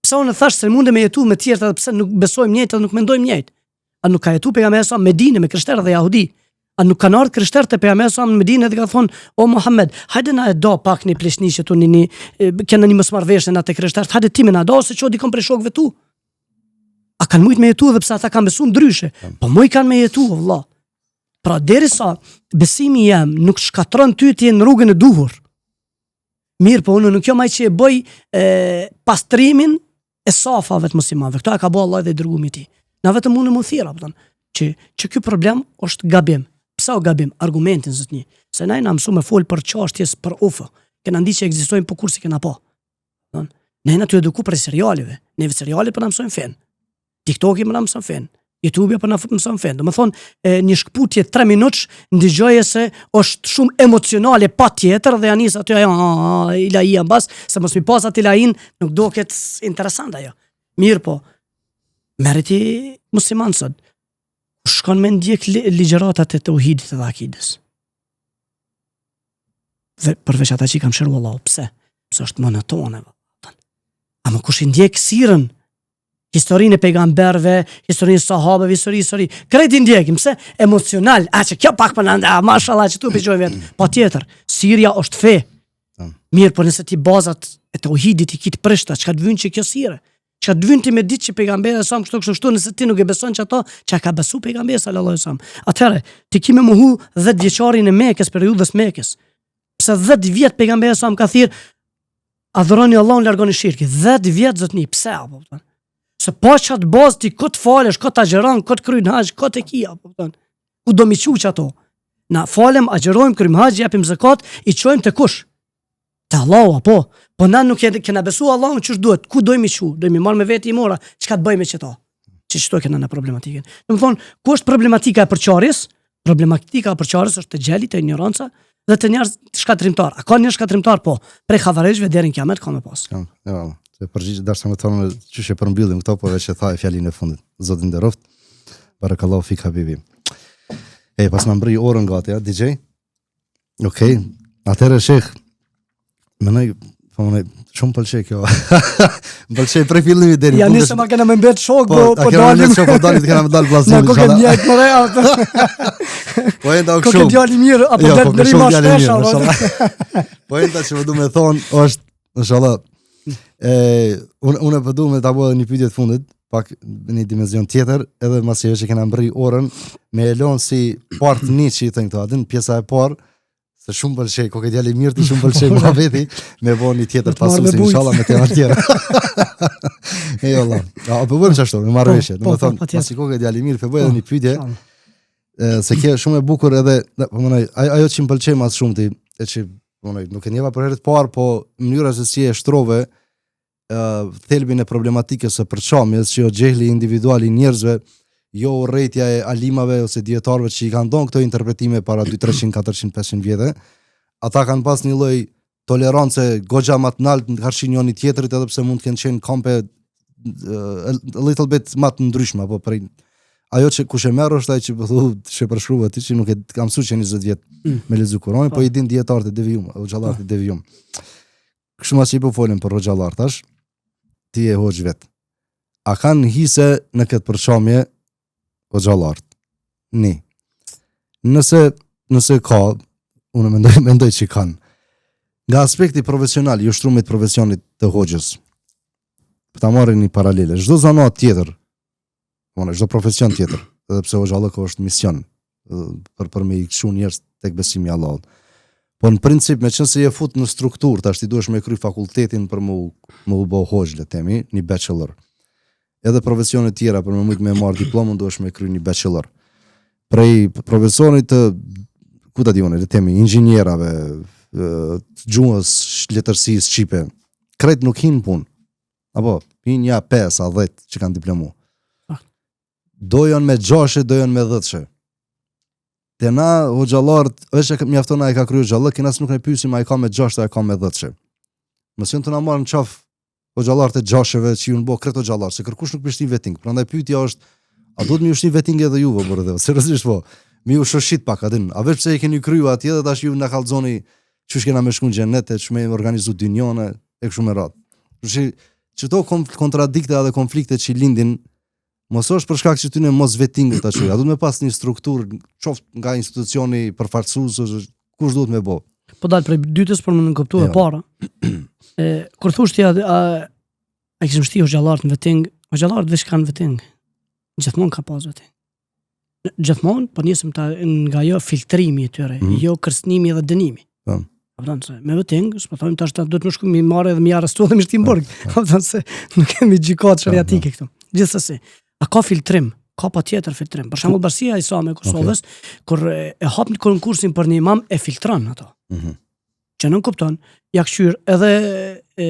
Pse unë thash se mundem me jetu me tjerët edhe pse nuk besojmë njëjtë edhe nuk mendojmë njëjtë. A nuk ka jetu pejgamberi sa Medinë me krishterë dhe jahudi? A nuk kanë ardhur krishterët te pejgamberi sa në Medinë dhe ka thonë, "O Muhammed, hajde na e do pak një pleqni që tu një një kena një mosmarrëveshje na te krishterët, hajde ti me na do ose ço dikon prej shokëve tu." A kanë mujt me jetu edhe pse ata kanë besu ndryshe? Po muj kanë me jetu, o vëlla. Pra derisa besimi jem nuk shkatërron ty ti në rrugën e duhur. Mirë, po unë nuk jam ai që e bëj e, pastrimin e safave të muslimanëve. Këto e ka bo Allah dhe i dërgumi i tij. Na vetëm mundem mu thirr, apo që që ky problem është gabim. Pse o gabim? Argumentin zotni. Se na jena mësu me fol për çështjes për UFO. Kena ndi që ekzistojnë po kurrë s'i kena pa. Don. Ne jena tu eduku prej serialeve. Neve serialet po na mësojnë fen. TikToki po na mëson fen. YouTube-i po na mëson fen. Domethonë, e, një shkputje 3 minutësh ndëgjoje se është shumë emocionale patjetër dhe ja nis aty ajo ilahia mbas, se mos mi pas atë ilahin, nuk doket interesant ajo. Mirë po, merre ti musliman sot, shkon me ndjek ligjëratat e teuhidit dhe akidës. Dhe përveç ata që i ka mëshiru Allahu, pse? Pse është monotone. Ama kush i ndjek sirën, historinë e pejgamberëve, historinë e sahabeve, histori, histori. Krejt i ndjekim, pse? Emocional. A që kjo pak po na nda, mashallah që tu pe vet. Patjetër, sirja është fe. Mirë, po nëse ti bazat e teuhidit i ki të prishta, çka të vyn që kjo sire? Çka të vyn ti me ditë që pejgamberi sa kështu kështu kështu, nëse ti nuk e beson që ato që ka besu pejgamberi sallallahu alajhi wasallam. Atëherë, ti ki me mohu 10 vjeçarin e Mekës, periudhës Mekës. Pse 10 vjet pejgamberi sa ka thirr adhuroni Allahun, largoni shirkin. 10 vjet zotni, pse apo kupton? Se pa qat bazë ti kot falesh, kot agjëron, kot kryen haxh, kot e ki apo kupton? Ku do mi çu qato? Na falem, agjërojmë, kryjmë haxh, japim zakat, i çojmë te kush? Te Allahu apo? Po na nuk e kena besu Allahun qysh duhet. Ku dojmë i çu? Dojmë i marr me veti i mora. Çka të bëjmë me qeto? Që qeto kena në problematikën. Domethonë, ku është problematika e përçarjes? Problematika e përçarjes është te xhehli, te injoranca dhe te njerëz shkatërrimtar. A ka njerëz shkatërrimtar? Po. Prej havarixhve deri në kiamet ka me
pas. Ja, ja. Se përgjigj dashta me thonë qysh e përmbyllim këto, po veç e tha e fjalinë e fundit. Zoti nderoft. Barakallahu fik habibi. E pas na mbri orën gati, ja, DJ. Okej. Okay. Atëherë sheh, Mendoj, po mendoj, shumë pëlqej kjo. Më pëlqej prej fillimit
deri. Ja nisë ma kena me mbet shok,
po, po, po dalim. Po, po dalim, kena me dal vllazën.
Na koke njëjtë më reja.
Po enda kështu.
Koke djalë i mirë, apo jo, det në rima shpesh,
apo. Po enda që më du me thonë, është, inshallah, e, unë unë po du me ta bëj edhe një pyetje të fundit, pak në një dimension tjetër, edhe masi që kena mbri orën, me e lon si part një që i thënë këto, a din pjesa e parë, Se shumë pëlqej, koke djalë i mirë ti shumë pëlqej muhabeti, me bo një tjetër pasusi, inshallah me tema tjera. e jo, Allah. A, po bëjmë qashtu, me marrëveshje. Po, po, po, masi koke djalë i mirë, po bëj edhe një pyetje, se kjo shumë e bukur edhe, po mendoj, ajo që më pëlqej ma së shumti, e që, po mendoj, nuk e njeva për herë të parë, po mënyra se si e shtrove, thelbin e problematikës së përçamjes, që jo xhehli individual i njerëzve, jo urrejtja e alimave ose dijetarëve që i kanë dhënë këto interpretime para 2, 300, 400, 500 vjete, ata kanë pas një lloj tolerance goxha më të naltë karshi njëri tjetrit edhe pse mund të kenë qenë kampe a little bit më të ndryshme apo prej ajo që kush e merr është ai që po thu që përshkruve ti që nuk e kam mësuar që 20 vjet mm. me lexu Kur'anin, po, po i din dijetarët e devijum, hoxhallarët e po. devijum. Kështu masi po folim për hoxhallar tash, ti je hoxhë vet. A kanë hise në këtë përçamje hoxhallarët? Një. Nëse nëse ka, unë mendoj mendoj që kanë. Nga aspekti profesional, i ushtrimit profesionit të hoxhës. Po ta marrim një paralele. Çdo zanat tjetër Unë, çdo profesion tjetër, edhe pse hoxhallëku është mision për për me i çu njerëz tek besimi i Allahut. Po në princip, me qënë se je fut në strukturë, tash ti duhesh me kry fakultetin për me u, me u bo hoxhë, le temi, një bachelor. Edhe profesione tjera për me mujtë me marrë diplomën, duhesh me kry një bachelor. Prej profesionit të, ku ta di unë, le temi, inxhinierave, të gjuhës, letërsisë, shqipe, krejt nuk hinë punë. Apo, hinë ja 5 a 10 që kanë diplomu. Do janë me gjashe, do janë me dhjetëshe. Te na hoxhallarët, është që mjafton a e ka kryer hoxhallëkin, as nuk ne pyesim a e ka me gjashtë a e ka me dhjetëshe. Mos janë tu na marrë në qafë hoxhallarët e gjasheve që janë bo krejt hoxhallar, se kërkush nuk pishtin veting. Prandaj pyetja është, a duhet me ju shti veting edhe juve, burrë dhe, seriozisht po. Me ju shoshit pak, a din, a veç pse e keni kryu atje dhe tash ju na kallxoni qysh kena me shku në xhenet e qysh me organizu dynjonë e kështu me radhë. Kështu që qëto kontradikte edhe konflikte që lindin Mos është për shkak që tyne mos vetingut ta quaj. A duhet me pas një strukturë, qoftë nga institucioni përfaqësues ose kush duhet me
bo? Po dal prej dytës për me nënkuptu e jo. para. E, kur thush ti a, a, a kishim shti hoxhallarët në veting, hoxhallarët veç kanë veting. Gjithmonë ka pas veting. Gjithmonë, po nisim ta nga jo filtrimi i tyre, mm -hmm. jo kërcënimi dhe dënimi. Po. Kupton se me veting, s'po thojmë tash ta duhet me shku mi marrë edhe mi arrestu dhe mi shti në burg. Po. Kupton se nuk kemi gjykatë shariatike këtu. Gjithsesi, a ka filtrim? Ka patjetër filtrim. Për shembull, Bashkësia Islame e Kosovës, okay. kur e hap një konkursin për një imam e filtron ato. Mm -hmm. Që nënkupton, ja kqyr edhe e,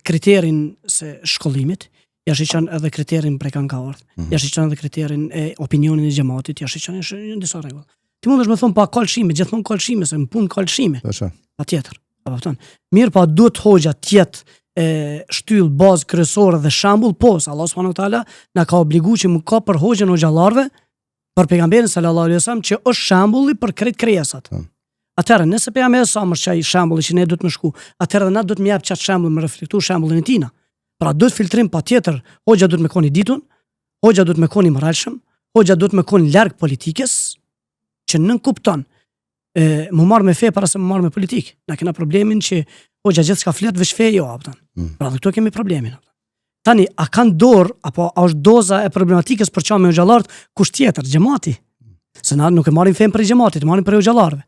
kriterin se shkollimit, ja shiqon edhe kriterin prej kan ka ardhë, mm -hmm. ja shiqon edhe kriterin e opinionin e xhematit, ja shiqon e disa rregulla. Ti mundesh me thonë pa ka lëshime, gjithmonë ka lëshime, se në punë ka lëshime. Patjetër. A kupton? Mirë, pa duhet hoxha të jetë e shtyll bazë kryesore dhe shembull, po, se Allah subhanahu wa taala na ka obligu që me kap për hoxhën hoxhallarëve, për pejgamberin sallallahu alaihi wasallam që është shembulli për krejt krijesat. Po. Atëherë, nëse pejgamberi sa më është ai shembulli që ne duhet me shku, atëherë edhe na duhet me jap qat shembull, me reflektu shembullin e tina. Pra duhet filtrim patjetër, hoxha duhet me kon i ditun, hoxha duhet me kon i moralshëm, hoxha duhet me kon larg politikës, që nënkupton e mu marr me fe para se mu marr me politikë. Na kena problemin që hoxha gjithçka flet veç fe jo, a kupton. Mm. Pra dhe këtu kemi problemin. A kupton. Tani, a kanë dorë, apo a është doza e problematikës për qa me hoxhallarët, kush tjetër, xhemati. Se na nuk e marrim fenë prej xhematit, e marrim prej hoxhallarëve.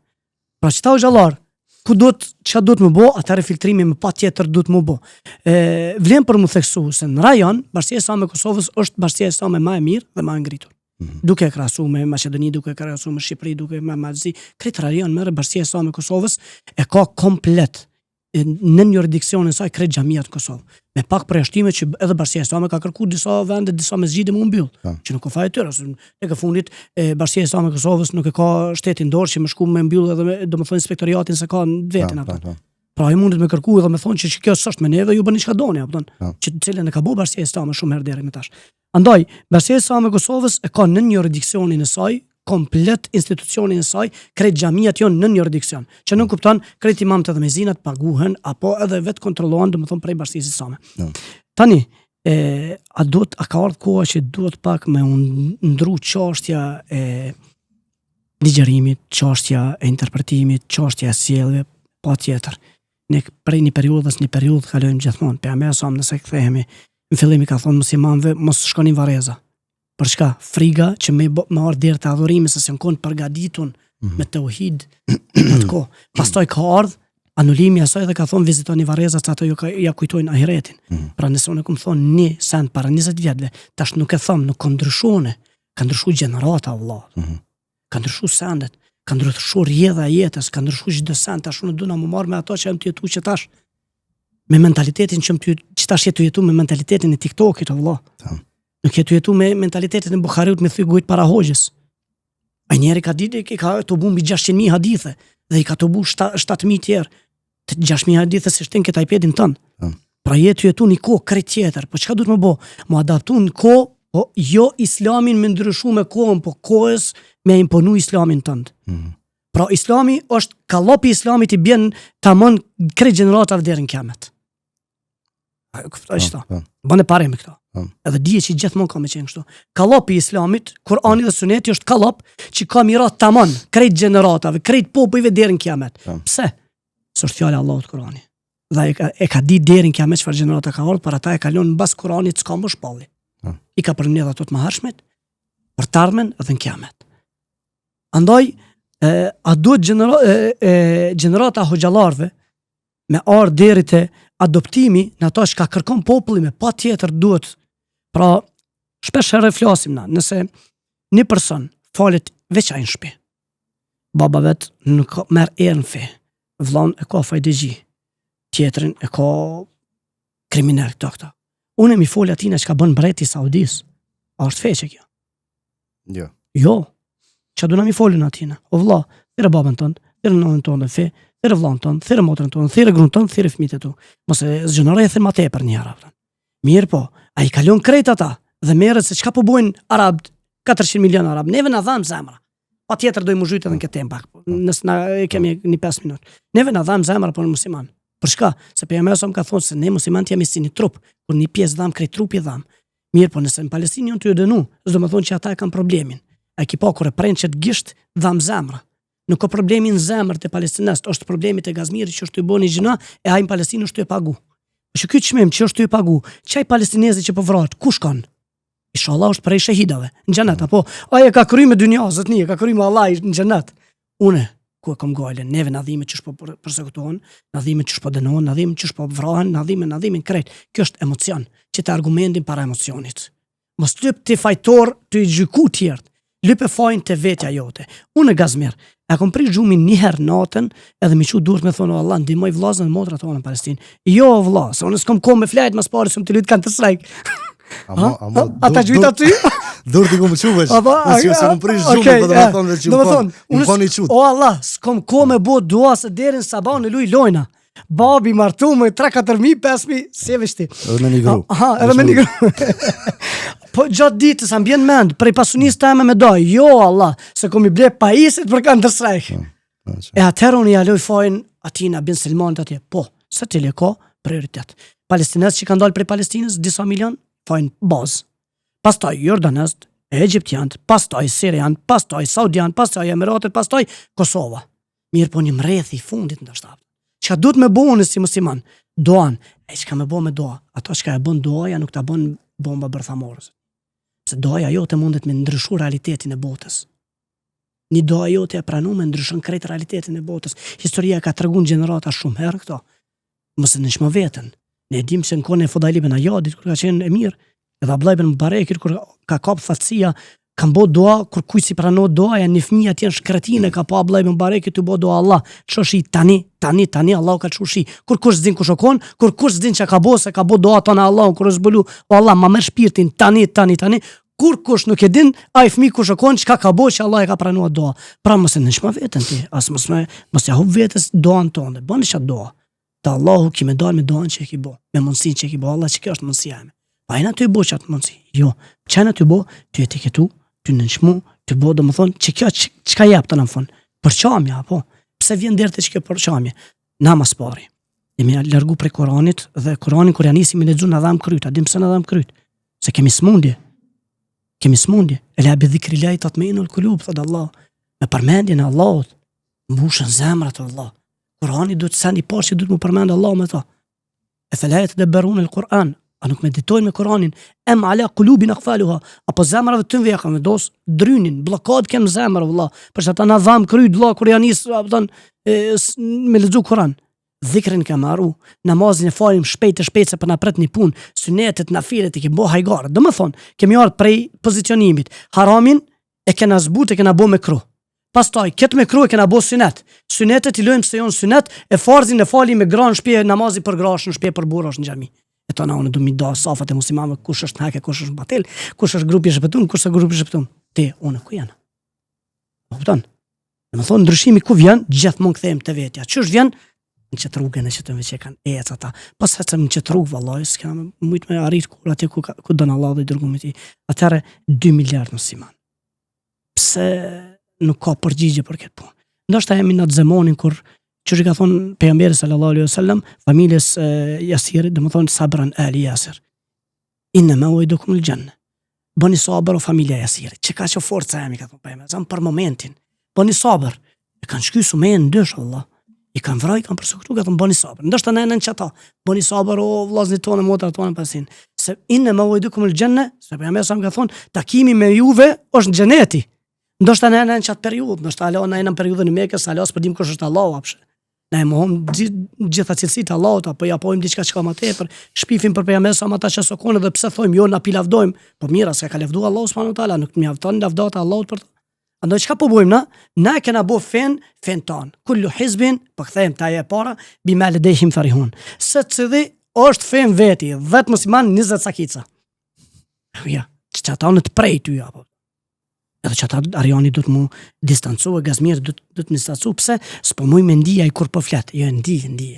Pra qëta hoxhallarë, ku duhet, çka duhet me bo, atëherë filtrimi me patjetër duhet me bo. E, vlen për mu theksu se në rajon, Bashkësia Islame e Kosovës është Bashkësia Islame ma e mirë dhe ma e ngritur. Mm -hmm. Duke e krahasu me Maqedoni, duke e krahasu me Shqipëri, duke me Mal t'Zi, krejt rajon merre Bashkësia Islame e Kosovës e ka komplet nën juridiksionin e saj krejt xhamiat në Kosovë. Me pak përjashtime që edhe Bashkësia Islame ka kërku disa vende, disa mesxhide me u mbyll, po. që nuk o faj e tyre, ose tek e fundit e Bashkësia Islame e Kosovës nuk e ka shtetin dorë që me shku me mbyll edhe me, domethënë inspektoriatin s'e ka në veten ato. Po, po. Pra ai mundet me kërku edhe me thonë që, që kjo s'është me neve, ju bëni çka doni, a kupton? Që të cilën e ka bo Bashkësia Islame shumë herë deri më tash. Andaj, Bashkësia Islame e Kosovës e ka nën juridiksionin e saj, komplet institucionin e saj, krejt xhamiat janë nën juridiksion, që nënkupton krejt imamët edhe myezzinat paguhen apo edhe vetë kontrollohen, domethënë prej Bashkësisë Islame. No. Tani, e, a duhet a ka ardhur koha që duhet pak me u ndru çështja e ligjërimit, çështja e interpretimit, çështja e sjelljes, patjetër. Ne prej një periudhës një periudhë kalojmë gjithmonë. Pejgamberi sa nëse kthehemi në fillim i ka thonë muslimanëve mos shkoni në varreza. Për çka? Friga që me me ardh deri te adhurimi se s'janë kon përgatitun mm -hmm. me teuhid në atë kohë. Pastaj ka ardh anulimi asaj dhe ka thonë vizitoni varrezat se ato ju ka, ja kujtojnë ahiretin. Mm -hmm. Pra nëse unë kom thonë një send para 20 vjetëve, tash nuk e thom, nuk kom ndryshu unë. Ka ndryshu gjenerata, vëlla. Mm -hmm. Ka ndryshu sendet, ka ndryshu rrjedha e jetës, ka ndryshu çdo send, tash unë duna mu marrë me ato që jam tu jetu që tash. Me mentalitetin që jam tu që tash je tu jetu me mentalitetin e TikTokit, o vëlla. Nuk je tu jetu me mentalitetin e Buhariut me thy gojët para hoxhës. Ai njeri ka ditë i ka tubu mbi 600.000 hadithe dhe i ka tubu 7.000 tjerë. Të 6.000 hadithe s'i shtin këtë iPadin tënd. Pra je tu jetu një kohë krejt tjetër. Po çka duhet me bo? Mu adaptu në kohë, po jo islamin me ndryshu me kohën, po kohës me imponu islamin tënd. Mm -hmm. Pra islami është kallopi i islamit i bjen tamon krejt gjeneratave deri në kiamet. A e kuptoj qëto? Po, po. Bëne pare me këto. Po. Edhe dije që gjithmonë ka me qenë kështu. Kallopi i islamit, Kurani dhe Suneti është kallop që ka me i ra tamon krejt gjeneratave, krejt popujve deri në kiamet. Pse? Se është fjala e Allahut Kurani. Dhe e ka, e ka di deri në kiamet çfarë gjenerata ka ardhur, por ata e ka lënë mbas Kuranit s'ka më shpallje. I ka përmbledh ato të mëhershmet për të ardhmen dhe në kiamet. Andaj, E, a duhet gjenera, e, e, gjenerata hoxhallarëve me ardhë deri te adoptimi në ato çka kërkon populli me patjetër duhet. Pra, shpesh herë flasim na, nëse një person falet veç ai në shtëpi. Baba vet nuk merr erë në fe. Vllon e ka fajdexhi. Tjetrin e ka kriminal këto këto. Unë mi fol atina çka bën mbreti i Saudisë. A është fe qekjo?
Jo.
Jo. Çka duna mi folën atina? O vlla, thirre babën tënd, thirre nënën tënde në fe, thirre vllon tënd, thirre motrën tënde, thirre gruan tënd, thirre fëmijët e tu. Mos e zgjenore rrethin ma tepër një herë. Mirë po, ai kalon krejt ata dhe merret se çka po bojnë arabët, 400 milion arab. Neve na dham zemra. Patjetër do i muzhyt edhe në këtë temë pak, po, nëse na e kemi një 5 minutë. Neve na dham zemra për musliman. Për çka? Se pejgamberi sa më ka thonë se ne muslimanët jemi si një trup, kur një pjesë dham krejt trupi dham. Mirë, po nëse në Palestinë janë tu u dënu, s'do me thonë që ata e kanë problemin. A ki pa kur e pren qet gisht, dham zemra. Nuk ka problemi në zemër të palestinezët, është problemi te Gazmiri që është tu bo një gjynah e ai në Palestinë është tu e pagu. Po që ky çmim që është tu e pagu, qaj palestinezi që po vrahet, kush kanë? Inshallah është prej shehidave, në xhenet, apo ai e ka kry me dynja, zotni, e ka kry me Allah në xhenet. Une, ku e kom gajlen, neve na dhimet qysh po persekutohen, na dhimet qysh po dënohen, na dhimet qysh po vrahen, na dhimet, na dhimet krejt. Kjo është emocion, qite argumentin para emocionit. Mos lyp ti fajtor tu i gjyku tjerët, lype fajin te vetja jote. Unë Gazmir, e kom prish gjumin një herë natën edhe mi çu durt me thonë, o Allah, ndihmoj vllazën dhe motrat tona në Palestinë. Jo, o vlla, se unë s'kom kohë me flajt mas pari, s'jom tu lujt Counter Strike.
Ama, ama,
ata gjujt aty?
Dur t'i kom çu veç.
Apo,
Unë si s'kom prish gjumin,
okej,
po do të thonë veç
do të thonë,
unë kon i çut.
O Allah, s'kom kohë me bo dua se deri në sabah në luj lojna. Babi martu me 3 4 mijë, 5 mijë, si e vesh ti.
Edhe me një gru.
Aha, edhe me një gru. po gjatë ditës a m'bjen mend prej pasunisë teme me da. Jo Allah, se kom i ble pajisjet për Counter Strike.
Po,
E atëherë unë ja loj fajin atina bin Selmanit atje. Po, secili e ka prioritet. Palestinezët që kanë dalë prej Palestinës, disa milion, fajin bazë. Pastaj jordanezët, egjiptianët, pastaj sirianët, pastaj saudianët, pastaj Emiratet, pastaj Kosova. Mirë po një mrethi i fundit ndoshta. Çka duhet me bo unë si musliman? Duan. E çka me bo me dua? Ato çka e bën duaja nuk ta bën bomba bërthamore. Se duaja jote mundet me ndryshu realitetin e botës. Një dua jote e pranume ndryshon krejt realitetin e botës. Historia ka tregu në gjenerata shumë herë këto. Mos e nënçmo veten. Ne e dim se në kohën e Fudail ibn Ijadit kur ka qenë emir, edhe Abdullah ibn Mubarekit kur ka kap thatësia, kanë bo dua kur kujt s'i pranohet duaja, një fëmijë atje në shkretinë ka pa Abdullah ibn Mubarekit tu bo dua Allah, ço shi tani, tani, tani Allahu ka çu shi. Kur kush s'din kush o kon, kur kush s'din çka ka bo, se ka bo dua tona Allahu kur është zbulu, o Allah ma merr shpirtin tani, tani, tani. Kur kush nuk e din, ai fëmijë kush o kon, çka ka bo që Allah e ka pranuar dua. Pra mos e nënçmo veten ti, as mos me mos ja hup vetes duan tënde. Bëni çat dua. Te Allahu ki me dal me duan që e ki bo, me mundësinë që e ki bo, Allah që kjo është mundësia eme. Pa jena tu e bo qatë mundësi. Jo, që jena tu bo, tu etiketu, tu nënçmu, tu bo, domethonë, që kjo që, çka jep të në fund? Përçamja, apo? Pse vjen deri te që kjo përçamje? Na mas pari. Jemi largu prej Kuranit dhe Kuranin kur ja nisim me lexu na dham kryt, a dim pse na dham kryt? Se kemi smundje. Kemi smundje. Ela bi dhikrilahi tatmainnul kulub, thot Allah. Me përmendjen e Allahut, mbushen zemrat o Allah. Kurani duhet sendi i parë që duhet mu përmend Allah me ta. Efela jetedebberune el Kur'an, a nuk meditojnë me Kur'anin, em ala kulubin akfaluha, apo zemrave tynve ja kanë vendos drynin, bllokadë kem zemër, vëlla, për që ata na dham kryt, vëlla, kur ja nis, a kupton, e, me lexu Kur'an. Dhikrin kem harru, namazin e falim shpejt e shpejt se po na pret një punë, synetet, nafilet i kemi bo hajgare. Domethonë, kemi ardhur prej pozicionimit. Haramin e kena zbut e kena bo mekruh. Pastaj, këtë mekruh e kena bo synet. Synetet i lojmë se jonë synet, e farzin e falim me gra në shpi, namazi për gra është në shpi, për burra është në xhami. E tona unë du mi da safat e muslimanëve, kush është në hak e kush është në batil, kush është grupi i shpëtum, kush është grupi i shpëtum. Ti, unë, ku jena? Po kupton? Domethonë, ndryshimi ku vjen, gjithmonë kthehem te vetja. Qysh vjen? Në qëtë rrugën e qëtë që kanë ecë ata. Po s'ecëm në qëtë rrugë, vallaj, s'kena me mujtë me arrit kur atje ku, ku don Allahu dhe i dërgumi i tij. Atëherë, 2 miliard musliman. Pse nuk ka përgjigje për këtë punë? Ndoshta jemi në atë zemanin kur që i ka thonë pejgamberi sallallahu alaihi wasallam familjes Jasirit, domethonë sabran ali Jasir. Inne meuidukumul xhenne. Bëni sabër o familja Jasirit. Që ka që forca jemi, ka thonë pejgamberi, zëmë për momentin. Bëni sabër. E kanë shky Sumejen n'dysh, Allah. I kanë vra, i kanë përsekutu, ka thonë bëni sabër. Ndoshta ne në qata, bëni sabër o vllaznit tonë, motrat tonë pasin. Se inne meuidukumul xhenne, se pejgamberi sa më ka thonë, takimi me juve është në xheneti. Ndoshta ne jena në qatë periudhë, ndoshta hala na jena në periudhën e Mekës, hala s'po dim kush është Allahu apshe. Na e mohojmë gjitha cilësitë e Allahut apo ja pohojmë diçka çka më tepër, shpifim për pejgamberin sa ata që s'u edhe pse thojmë jo na pi lavdojmë, po mira se ka lavdu Allahu subhanahu wa taala, nuk mjafton lavdata e Allahut për të. Andaj çka po bojmë na? Na e kena bo fen, fen tan. Kullu hizbin, po kthehem te ajo e para, bima ledejhim farihun. Secili është fen veti, 10 musliman, 20 sakica. Ja, që ata në të prej ty, apo. Edhe që ata Arjani do të mu distancu, e Gazmiri do të mu distancu, pse s'po muj me ndi ai kur po flet, jo e ndi, e ndi.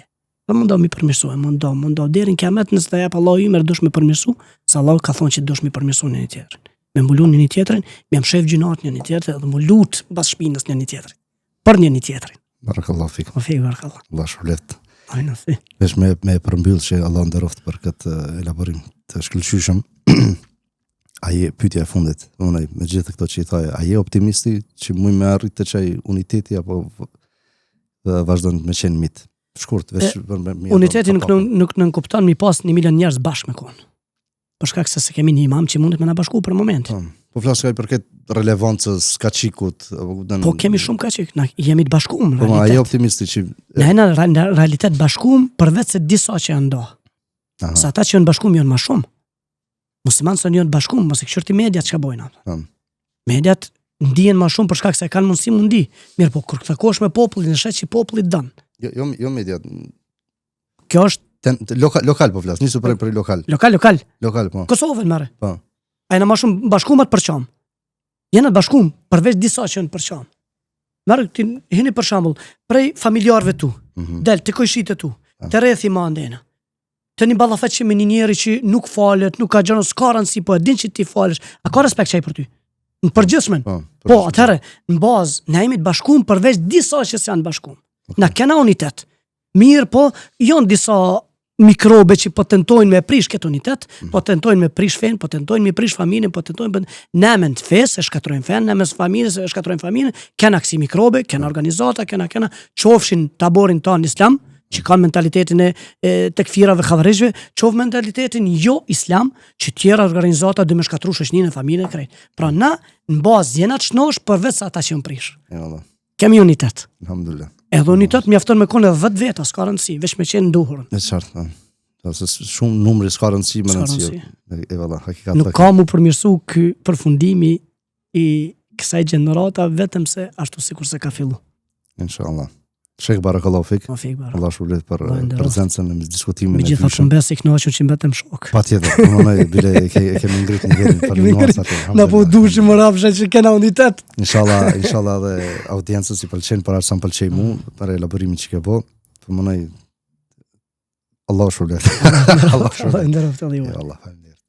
Po mundo mi përmirësu, e mundo, mundo, deri në kiamet nëse të jep Allahu ymër dush me përmirësu, se Allahu ka thonë që dush me përmirësu njëri tjetrin. Me mbulu njëri tjetrin, me mshef gjynahet njëri tjetrin dhe mu lut mbas shpinës njëri tjetrit. Për njëri tjetrin.
Barakallahu fik.
Po fik barakallah.
Allah shpërbleft.
Ai në si.
Veç me me përmbyll që Allah nderoft për këtë eh, elaborim të shkëlqyeshëm. A je pyetja e fundit, unë me gjithë këto që i thaje, a je optimist që muj me arrit te qaj uniteti apo dhe vazhdon me qenë mit? Shkurt, veç
për me, me Uniteti nuk nuk, nuk nënkupton mi pas një milion njerëz bashkë me kon. Për shkak se s'e kemi një imam që mundet me na bashku për momentin.
Po, po flas ka i përket relevancës kaçikut
apo kupton. Po kemi shumë kaçik, na jemi të bashkuar
në po, realitet. Po a je optimisti që
na jena në realitet bashkuar përveç se disa që janë do. Se ata që janë bashkuar janë më shumë. Muslimanët sot janë të bashkuar, mos e kqyr ti mediat çka bojnë ato. Po. Mediat ndihen më shumë për shkak se kanë mundësi mu ndi. Mirë, po kur takohesh me popullin, e sheh që populli don.
Jo, jo, jo mediat.
Kjo është
Ten, lokal, lokal po flas, nisu prej prej lokal.
Lokal, lokal.
Lokal po.
Kosovën merre.
Po.
A jena më shumë bashkuar të përçam. Jena të bashkuar përveç disa që janë përçam. Merre ti hini për shembull, prej familjarëve tu. Mm -hmm. Del te kojshitë tu. Po. Te rrethi ma andena. Te një ballafaqim me një njeri që nuk falet, nuk ka gjëra, s'ka rëndësi, po e din që ti falesh. A ka respekt qaj për ty? Në përgjithshmen. Po, po atëherë, në bazë, ne jemi të bashkuar përveç disa që s'janë të bashkuar. Okay. Na kena unitet. Mirë, po janë disa mikrobe që po tentojnë me prish këtë unitet, mm -hmm. po tentojnë me prish fenë, po tentojnë me prish familjen, po tentojnë për... në emën të fesë e shkatërrojnë fenë, në emën të familjes e shkatërrojnë familjen, kena kësi mikrobe, kena organizata, kena kena qofshin taborin tanë islam, që kanë mentalitetin e, e tekfirave havarixhve, qoftë mentalitetin jo islam, që tjera organizata do me shkatërru shoqninë e familjen krejt. Pra na në bazë jena të shnosh përveç se ata që janë prish.
Eyvallah.
Kemi unitet.
Alhamdulillah.
Edhe unitet mjafton me konë 10 veta, s'ka rëndësi, veç me qenë n'duhurën.
E qartë, po. Po se shumë numri s'ka rëndësi me rëndësi. Eyvallah,
hakikat. Nuk ka mu përmirësu ky përfundimi i kësaj gjenerata vetëm se ashtu sikurse ka
fillu. Inshallah. Sheh barakallahu
fik. Po fik
barakallahu. Allah shpërbleft për prezencën në diskutimin
e Megjithatë shumë mbes i kënaqur që mbetëm
shok. Patjetër, po mendoj bile e ke e kemi ngrit nivelin
për nuancat. Na po dushim më rafshe që kena unitet.
Inshallah, inshallah edhe audiencës i pëlqen për aq sa më pëlqej mua për elaborimin që ke bë. Po mendoj Allahu shpërbleft.
Allahu shpërbleft. Allahu nderoftë
Allah, faleminderit.